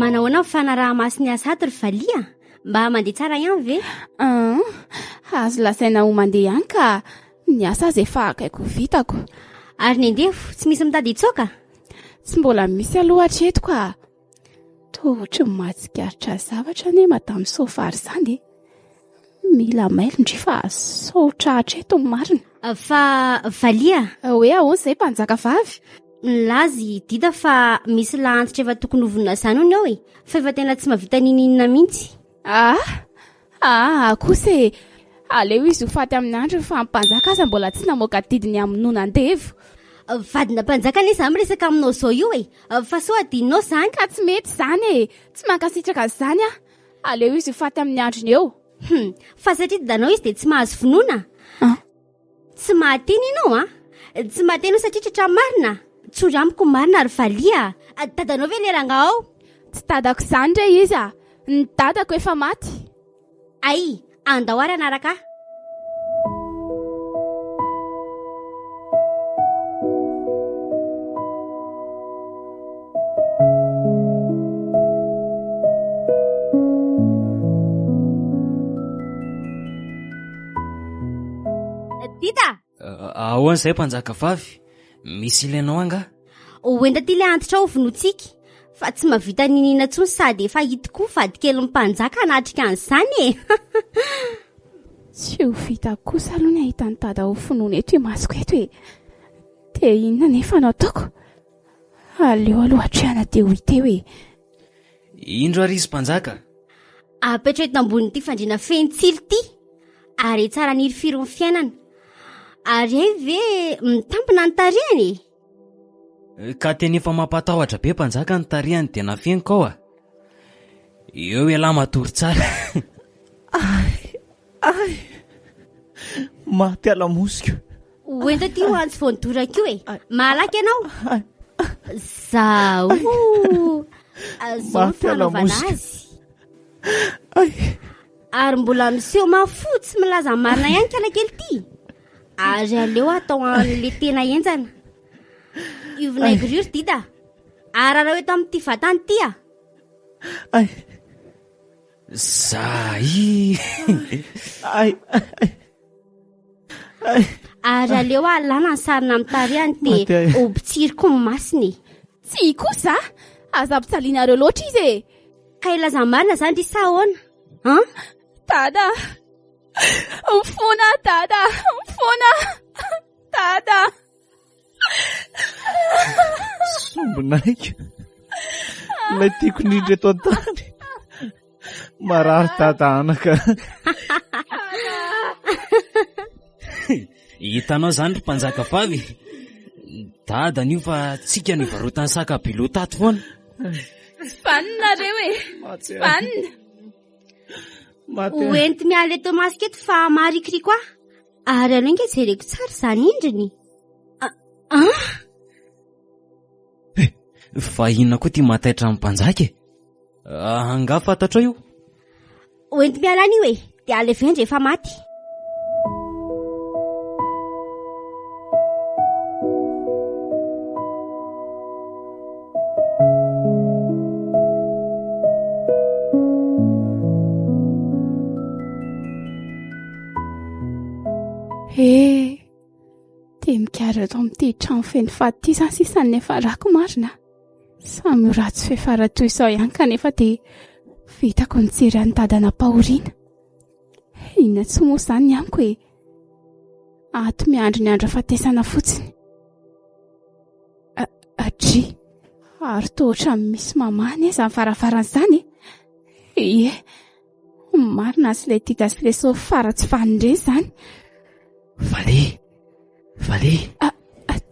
Manahoana ny fanaraha-maso ny asa ato ry Valiha? Mba mandeha tsara ihany ve? An, azo lazaina ho mandeha ihany ka. Ny asa aza efa akaiky ho vitako. Ary ny andevo, tsy misy mitady hitsoaka? Tsy mbola misy aloha hatreto ka. Toa ohatry ny mahatsikaritra zavatra anie Madame Sofary izany e. Mila mailo ndry fa sao tratra eto ny marina. Fa Valiha. Hoe ahoana izay mpanjaka vavy? Nilaza i Dida fa misy lahantitra efa tokony hovonona izany hono ao e. Fa efa tena tsy mahavita n'inon'inona mihitsy. Ah! Ah kosa e! Aleo izy ho faty amin'ny androny fa ny mpanjaka aza mbola tsy namoaka didy ny hamonoana andevo. Vadina mpanjaka anie izaho miresaka aminao izao io e! Fa sao adinonao izany? Ka tsy mety izany e! Tsy mankasitraka an'izany aho. Aleo izy ho faty amin'ny androny eo. Hum, fa satria dadanao izy dia tsy mahazo vonoana? Ah. Tsy mahateny ianao an! Tsy mahateny aho satria tratra marina. Tsory amiko ny marina ry Valiha a! Dadanao ve ilay rangahy ao? Tsy dadako izany re izy a! Ny dadako efa maty. Ay, andao ary hanaraka ahy. Dida! Ahoana izay mpanjaka vavy? Misy ilainao angaha? Hoento aty ilay antitra ao vonointsika fa tsy mahavita niniana intsony sady efa hita koa vadikelin'ny mpanjaka hanatrika an'izany e! Tsy ho vita kosa aloha ny hahita an'i Dada ho finoana eto imasoko eto e! Dia inona anefa no ataoko? Aleo aloha hatrehana dia ho hita eo e! Indro ary izy mpanjaka. Apetraho eto ambonin'ity fandriana feno tsilo ity ary tsara ny hirifiry ny fiainana. Ary hay ve mitampina ny tarehiny e? Ka tena efa mampatahotra be mpanjaka ny tarehiny dia nafeniko ao a. Eo ialahy matory tsara. Ay, ay, maty alamosiko. Ho ento aty ho antsy vao nidoraka io e. Mahalaky ianao. Zao. Zao ny fanaovana azy. Ary mbola miseho mahafotsy milaza ny marina ihany kala kely ity. Ary aleo atao an'le tena henjana. Io vinaigre io ry Dida. Ararao eto amin'ity vatany ity a. Ay. Zay. Ay. Ay. Ary aleo alana ny sarona amin'ny tarehany dia hopotsiriko ny masony e. Tsia kosa a! Aza ampijalianareo loatra izy e! Ka hilaza ny marina izany ry sa ahoana? An? Dada! Mifona Dada! Mifona! Dada! Sombinaiko. Ilay tiako indrindra eto an-tany. Marary dada anaka. Hitanao izany ry mpanjaka vavy? Dada an'io fa tsika no ivarotan'ny saka bilo tato foana. Tsy vanona nareo e! Tsy vanona! Ho enti miala eto masika eto fa maharikoriko ahy. Ary aleo ange jereko tsara izany indriny. Ah! ah! Eh, fa inona koa ty mahataitra amin'ny mpanjaka e? Ah, angaha fantatrao io? Ho enti miala any io e, dia alevendry efa maty. Eh, dia mikara eto amin'ity trano feno faty ity izany sisa ny niafarako marina. Samy ho ratsy fiafara toy izao ihany kanefa dia vitako nijery an'i Dada nampahoriana. Inona tsy moa izany ny amiko e? Ato miandry ny andro hafatesana fotsiny. Atria, ary toa ohatran'ny misy mamaha anie izany varavarana izany e. Ie, marina sy ilay Dida sy ilay Sofara tsy vanona ireny izany. Vale, vale.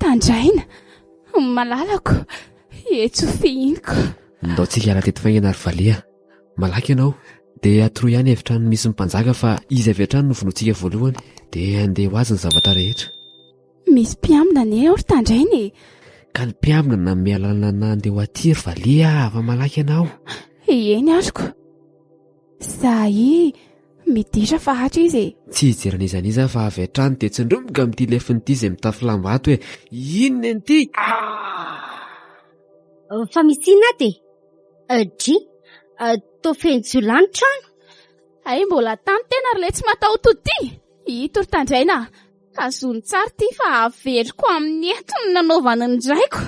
Tandraina, malalako, etsy ho fihiniko. Ndao tsika hiala teto faingana ry vale a. Malaky ianao, dia atoroy ihany efitrano misy ny mpanjaka fa izy avy hatrany no vonointsika voalohany, dia handeha ho azy ny zavatra rehetra. Misy mpiambina anie ao ry Tandraina e! Ka ny mpiambina nanome alalana anah handeha ho aty ry valiha a, fa malaky ianao. Eny ariko. Zahay miditra fa ato izy e! Tsy hijery an'iza n'iza aho fa avy hatrany dia tsindromiko amin'ity lefiny ity izay mitafy lamba ato e! Inona ity? Ah! Fa misy inona ato e? Dry, toa feno jiolahy ny trano. Hay mbola tany tena ry ilay tsy mataho-tody ity! Ito ry Tandraina a! Tazony tsara ity fa averiko amin'ny eto ny nanaovany ny raiko.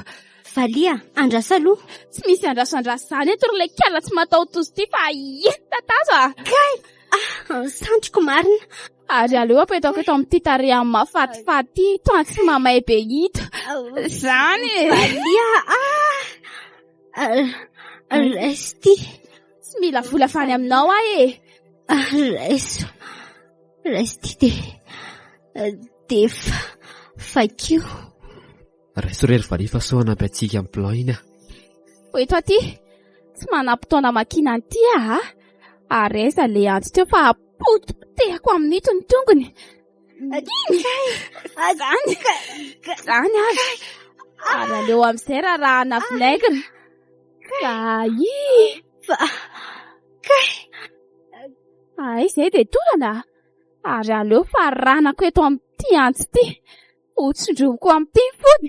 Valiha, andraso aloha. Tsy misy andraso andraso izany eto ry ilay kala tsy mataho-tozy ity fa ento tatazo a! Kay! Ah, sandriko marina. Ary aleo apetako eto amin'ity tarehiny mahafatifaty ity, toa tsy mamay be ito. Izany e! Valiha, ah! Raiso ity. Tsy mila vola avy any aminao aho e! Raiso. Raiso ity dia dia vakio. Raiso re ry valiha fa sao hanampy antsika amin'ny plan iny aho. Ho eto aty. Tsy manam-potoana hamakiana an'ity aho a. Ary aiza ilay antso teo fa potipotehako amin'ito ny tongony. Iny! Izany! Izany ary. Ary aleo amin'izay rarahana vinaigre. Kay! Fa kay! Hay izay dia torana ary aleo faranako eto amin'ity antsy ity. Ho tsindromiko amin'ity ny fony.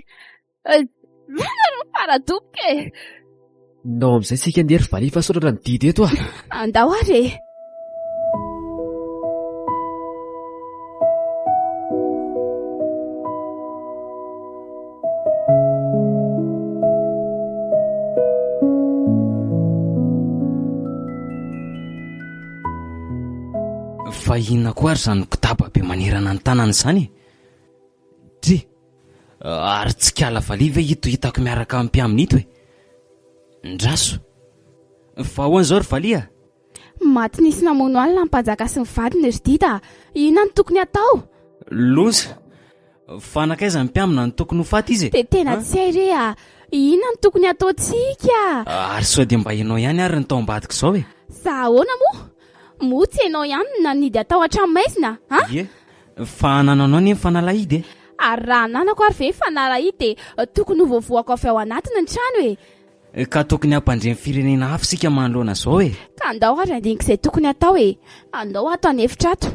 Nareo faradoboka e! Ndao amin'izay tsika andeha ry valiha fa soratra ny didy eto a! Andao ary e! Fa inona koa ary izany kotaba be manerana ny tanana izany e? Dry! Ary tsy kala valiha ve ito hitako miaraka amin'ny mpiamina ito e? Ndraso! Fa ahoana izao ry valiha? Maty nisy namono alina ny mpanjaka sy ny vadiny ry Dida a! Inona no tokony hatao? Loza! Fa nankaiza ny mpiambina no tokony ho faty izy e? Dia tena tsy hay re a! Inona no tokony hataontsika? Ary sao dia mba ianao ihany ary no tao ambadik'izao e? Za ahoana moa? Moa tsy ianao ihany no nanidy atao hatramin'ny a? Ie, fa anananao anie ny fanalahidy e! Ary raha ananako ary ve ny fanalahidy dia tokony ho voavohako avy ao anatiny ny trano e! Ka tokony hampandre ny firenena hafa isika manoloana izao e! Ka andao ary handinika izay tokony hatao e! Andao ato an'efitra ato.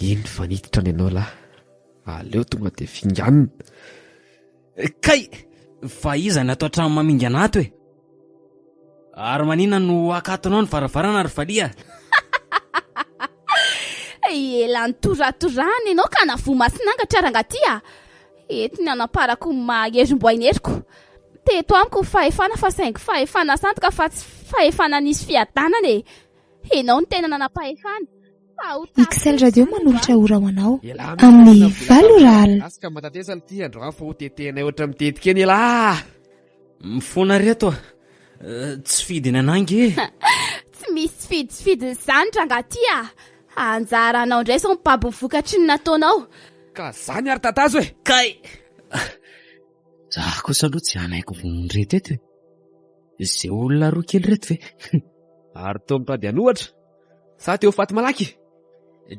Iny fa niditra ny anao lahy. Aleo tonga dia finganina. Kay! Fa iza ny ato an-trano mamingana ato e? Ary maninona no akatonao ny varavarana ry valiha? Ela nitoratorahana ianao ka navoa masinangatra rangahy ty a! Eto ny anamparako ny maha herim-boaineriko. Teto amiko ny fahefana fa saingy fahefana sandoka fa tsy fahefana nisy fiadanana e! Ianao no tena nanam-pahefana. XL Radio manolotra ora ho anao amin'ny valo ora alina. Aska matatesa ity androany fa ho tetehinay ohatra mitetika eny elah. Mifona reto a! Tsy fidiny anah nge e! Tsy misy tsy fidy tsy fidiny izany rangahy ty a! Anjaranao indray izao mibaby ny vokatry ny nataonao. Ka zany ary tatazo e! Kay! Za kosa aloha tsy hanaiky vonoin'ireto eto e! Izay olona roa kely ireto ve? Ary toa mitady an'ohatra? Sa te ho faty malaky?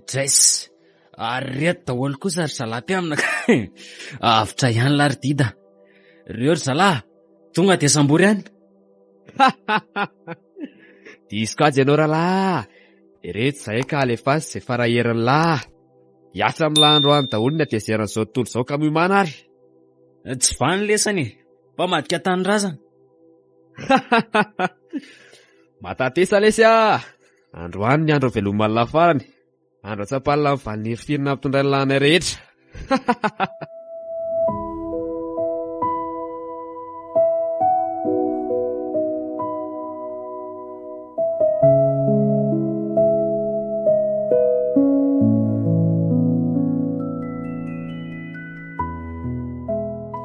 Dress! Ary reto daholo kosa ry zalahy mpiamina ka! Avotra ihany lahy ry Dida. Reo ry zalahy, tonga dia sambory any. Diso kajy ianao rahalahy. Ireto izahay ka alefaso izay fara herin'ny lahy. Hiasa amin'ny lahy androany daholo ny hatezeran'izao tontolo izao ka miomàna ary. Tsy vany lesany e! Mpamadika tanindrazana. Matatesa lesy ah! Androany ny andro veloman'ny lahy farany. Andro atsapalina ny valin'ny hirifiry nampitondrain'ny lahinay rehetra.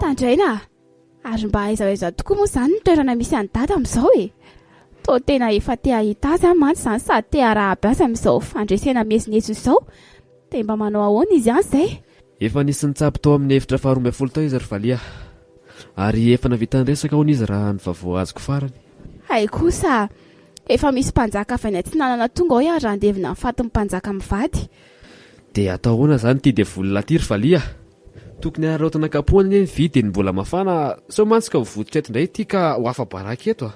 Tandraina ah! Ary mba aiza ho aiza tokoa moa izany ny toerana misy an'i Dada amin'izao e? Toa tena efa te hahita azy aho mantsy izany sady te harahaba azy amin'izao fandresena miezinezina izao. Dia mba manao ahoana izy any izay? Efa nisy nitsabo tao amin'ny efitra faharoa ambinifolo tao izy ry Valiha. Ary efa navita niresaka hono izy raha ny vaovao azoko farany. Hay kosa! Efa misy mpanjaka avy any atsinanana tonga ao hiara-handevina ny fatin'ny mpanjaka mivady. Dia atao ahoana izany ity devoly lahy ity ry Valiha? Tokony hararaotina kapohana anie ny vy dia ny mbola mafana sao mantsy ka ho votitra eto indray ity ka ho afa-baraka eto a!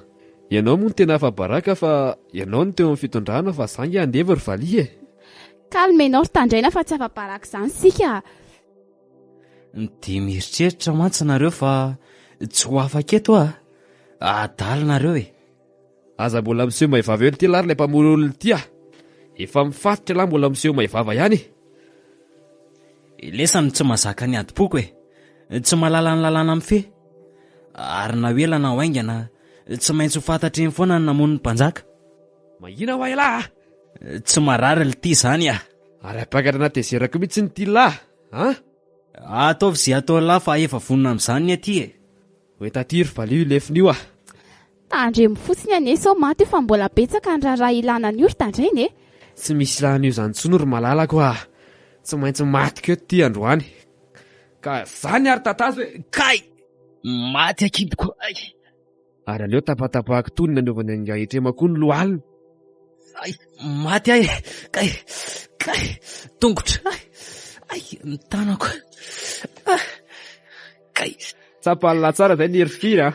Ianao moa no tena afa-baraka fa ianao no teo amin'ny fitondrana fa za nge andevo ry valiha e! Calme ianao ry Tandraina fa tsy afa-baraka izany isika a! Dia mieritreritra mantsy nareo fa tsy ho afaka eto aho a! Adala nareo e! Aza mbola miseho maivava eo ity lahy ry ilay mpamono olona ity a! Efa mifatotra ialahy mbola miseho maivava ihany e! Lesany tsy mahazaka ny adim-poko e! Tsy mahalala ny lalàna mifehy. Ary na ho ela na ho haingana, tsy maintsy ho fantatra eny foana ny namono ny mpanjaka. Mahina hoa ialahy a! Tsy marary lty izany a! Ary hampiakatra an'hatezerako mihitsy ny ty lahy a! Ataovy izay ataon'lah fa efa vonona amin'izany ny aty e! Ho entaty ry valio io lefona io ah! Tandremo fotsiny anie sao maty io fa mbola betsaka ny raharaha ilana an'io ry Tandraina e! Tsy misy ilana an'io izany intsony ry malalako ah! Tsy maintsy matiko eto ity androany ka zany ary tatazo e! Kay! Maty akiboko ay! Ary aleo tapatapahako toy ny nanaovany an'ingahy Etrema koa ny lohaliny. Ay! Maty ahy e! Kay! Kay! Tongotra! Ay! Ay! Ny tanako! Ah! Kay! Tsapan'ny lahy tsara izay ny herifiry a!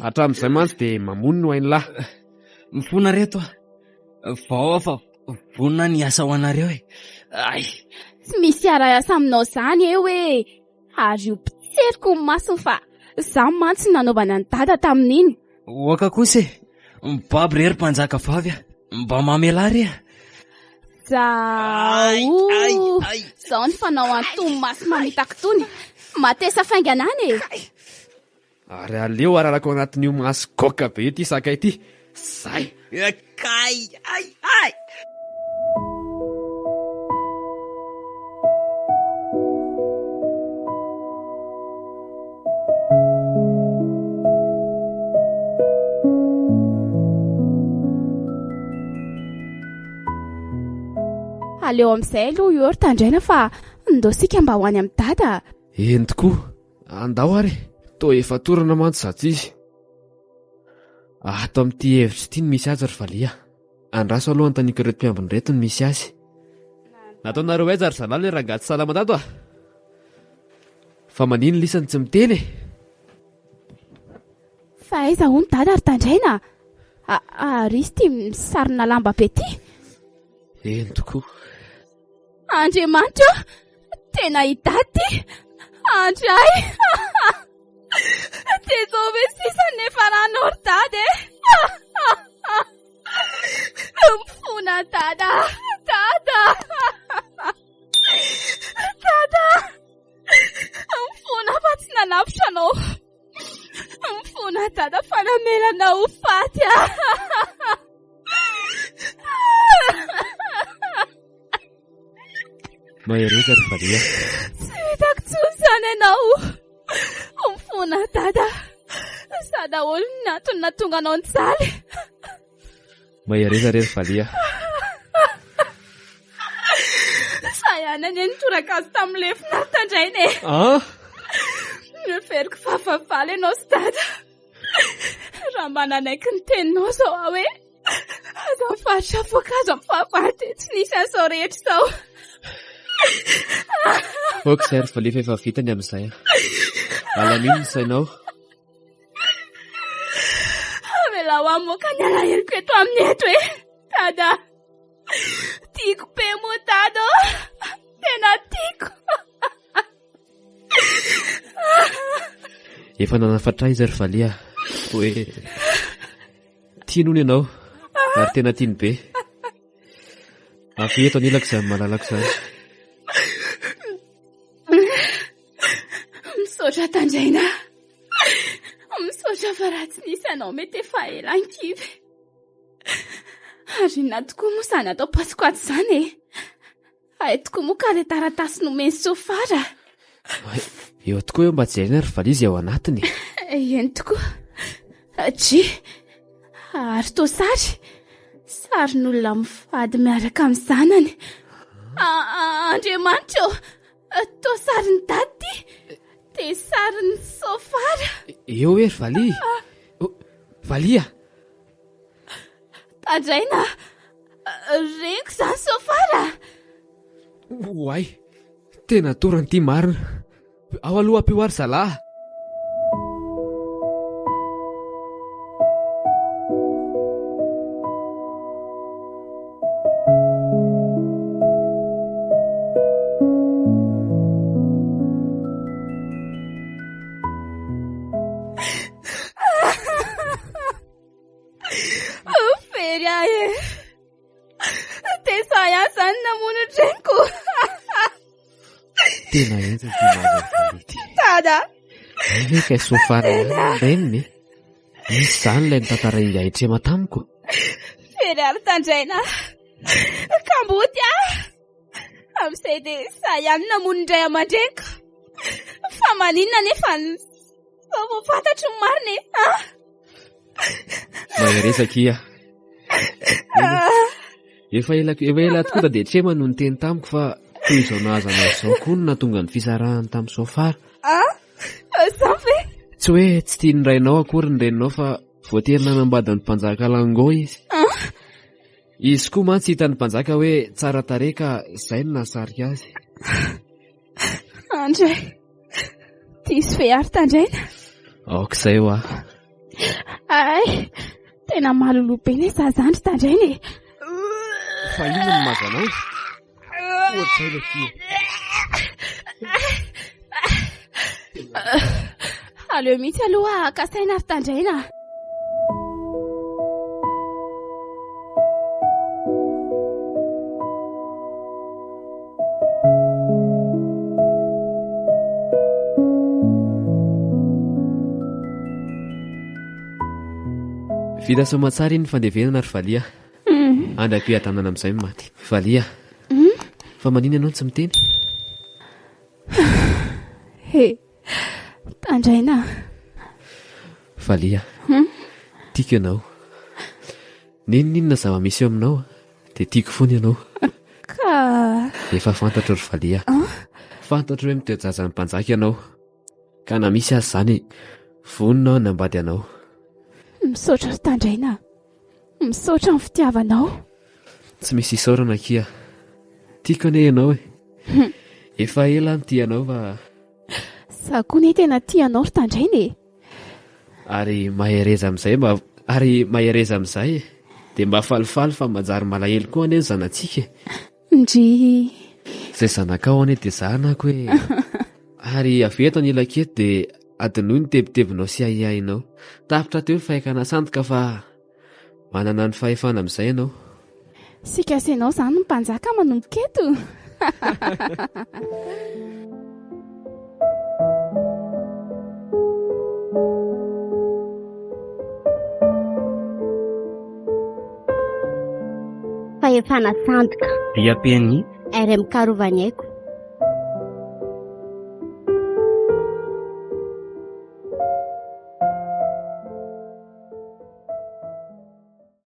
Hatramin'izay mantsy dia mamono no hain'ny lahy. Mifona reto a! Vao aho fa vonona ny hiasa ho anareo e! Ay! Tsy misy hiara-hiasa aminao izany eo e! Ary io mpitseriko ny masony fa izaho mantsy no nanaovana an'i Dada tamin'iny. Oaka kosa e! Mibaby re ry mpanjaka vavy a! Mba mamelà re a! Zao! Zao ny fanao an'itony maso mamitaka itony. Matesa faingana any e! Ary aleo ararako ao anatin'io maso goaka be io ity sakay ity. Zay! Kay! Ay! Ay! Aleo amin'izay aloha io ry Tandraina fa ndao isika mba ho any amin'i Dada. Eny tokoa, andao ary e! Toa efa torana mantsy izato izy. Ato amin'ity hevitra ity no misy azy ry valiha. Andraso aloha anontaniako ireto mpiambina ireto ny misy azy. Nataonareo aiza ry zalahy ilay rangahy tsy salama tato a? Fa manino lisany tsy miteny e? Fa aiza hono Dada ry Tandraina a? Ary izy ity misarona lamba be ity? Eny tokoa. Andriamanitra ô! Tena i Dada ity! Andray! Dia izao ve sisa no niafaranao ry Dada e? Mifona Dada! Dada! Dada! Mifona fa tsy nanavotra anao. Mifona Dada fa namela anao ho faty aho. Mahereza ry valiha. Tsy hitako intsony izany ianao. Mifona Dada. Izaho daholo ny antony nahatonga anao nijaly. Mahereza re ry valiha. Izaho ihany anie nitoraka azy tamin'ny lefona ary tandraina e. Ah! Noheveriko fa fahavalo ianao sy Dada. Raha mba nanaiky ny teninao izao aho hoe aza mivarotra voankazo amin'ny fahavalo dia tsy nisy an'izao rehetra izao. Ok izay ry valiha fa efa vita ny amin'izay. Alamino ny sainao. Avelao hamoaka ny alaheloko eto aminy eto e. Dada. Tiako be moa Dada ô. Tena tiako. Efa nanafatra ahy izy ry valiha hoe tiany hono ianao ary tena tiany be. Avia eto anilako izany malalako izany. Misaotra Tandraina. Misaotra fa raha tsy nisy anao mety efa ela ankivy. Ary inona tokoa moa izany atao pasiko ato izany e? Hay tokoa moa ka ilay taratasy nomen'i Sofara. Eo tokoa eo mba jerena ry valizy ao anatiny. Eny tokoa. Dry. Ary toa sary. Sarin'olona mivady miaraka amin'ny zanany. Andriamanitra ô! Toa sarin'i Dada ity. Dia sarin'i Sofara. Eo hoe ry valiha. Valiha! Tandraina, reniko izany Sofara. Oay, tena torana ity marina. Ao aloha ampio ahy ry zalahy. Very ahy e. Dia izaho ihany izany namono ny reniko. Tena henjana ity mahazo an'i Valerie ity. Dada. Hay ve kay Sofara ihany ny reniny e? Izy izany ilay notantarain'i Trema tamiko. Very ary tandraina. Kamboty aho. Amin'izay dia izaho ihany namono ny ray aman-dreniko. Fa maninona anefa ny Vao vao fantatro ny marina e. Ah! Mahereza akia. Efa ela efa ela tokoa da dia Trema no niteny tamiko fa toy izao nahazo anao izao koa no nahatonga ny fisarahany tamin'i Sofara. Ah! Izany ve? Tsy hoe tsy tian'ny rainao akory ny reninao fa voatery nanambady ny mpanjaka Lango izy. Ah! Izy koa mantsy hitan'ny mpanjaka hoe tsara tarehy ka izay no nahasarika azy. Andray, diso ve ary tandraina? Aoka izay hoa. Ay, tena maloloha be ne za zandry tandraina e. Fa inona no mahazo anao? Ohatr'izay ilay fia. Aleo mihitsy aloha haka saina ry tandraina. Vita soamatsara iny fandevenana ry Valiha. Andra-piadanana amin'izay ny maty. Valiha. Fa maninona ianao no tsy miteny? He, tandraina. Valiha. Tiako ianao. N'inon'inona zava-misy eo aminao dia tiako foana ianao. Ka. Efa fantatro ry Valiha. Fantatro hoe mitoe-jaza ny mpanjaka ianao. Ka na misy aza izany, vonona aho hanambady anao. Misaotra ry Tandraina. Misaotra ny fitiavanao. Tsy misy isaorana akia. Tiako anie ianao e. Efa ela aho no tia anao fa. Za koa anie tena tia anao ry Tandraina e. Ary mahereza amin'izay mba ary mahereza amin'izay e. Dia mba falifaly fa manjary malahelo koa anie ny zanatsika e. Ndrii. Izay zanakao anie dia zanako e. Ary avy eto anilako eto dia adinoy ny tebitebinao sy ahiahinao. Tapitra teo ny faikana sandoka fa manana ny fahefana amin'izay ianao. Sika sy ianao izany ny mpanjaka manomboka eto. Fahefana sandoka. BAPNI. RMK Rovaniaiko.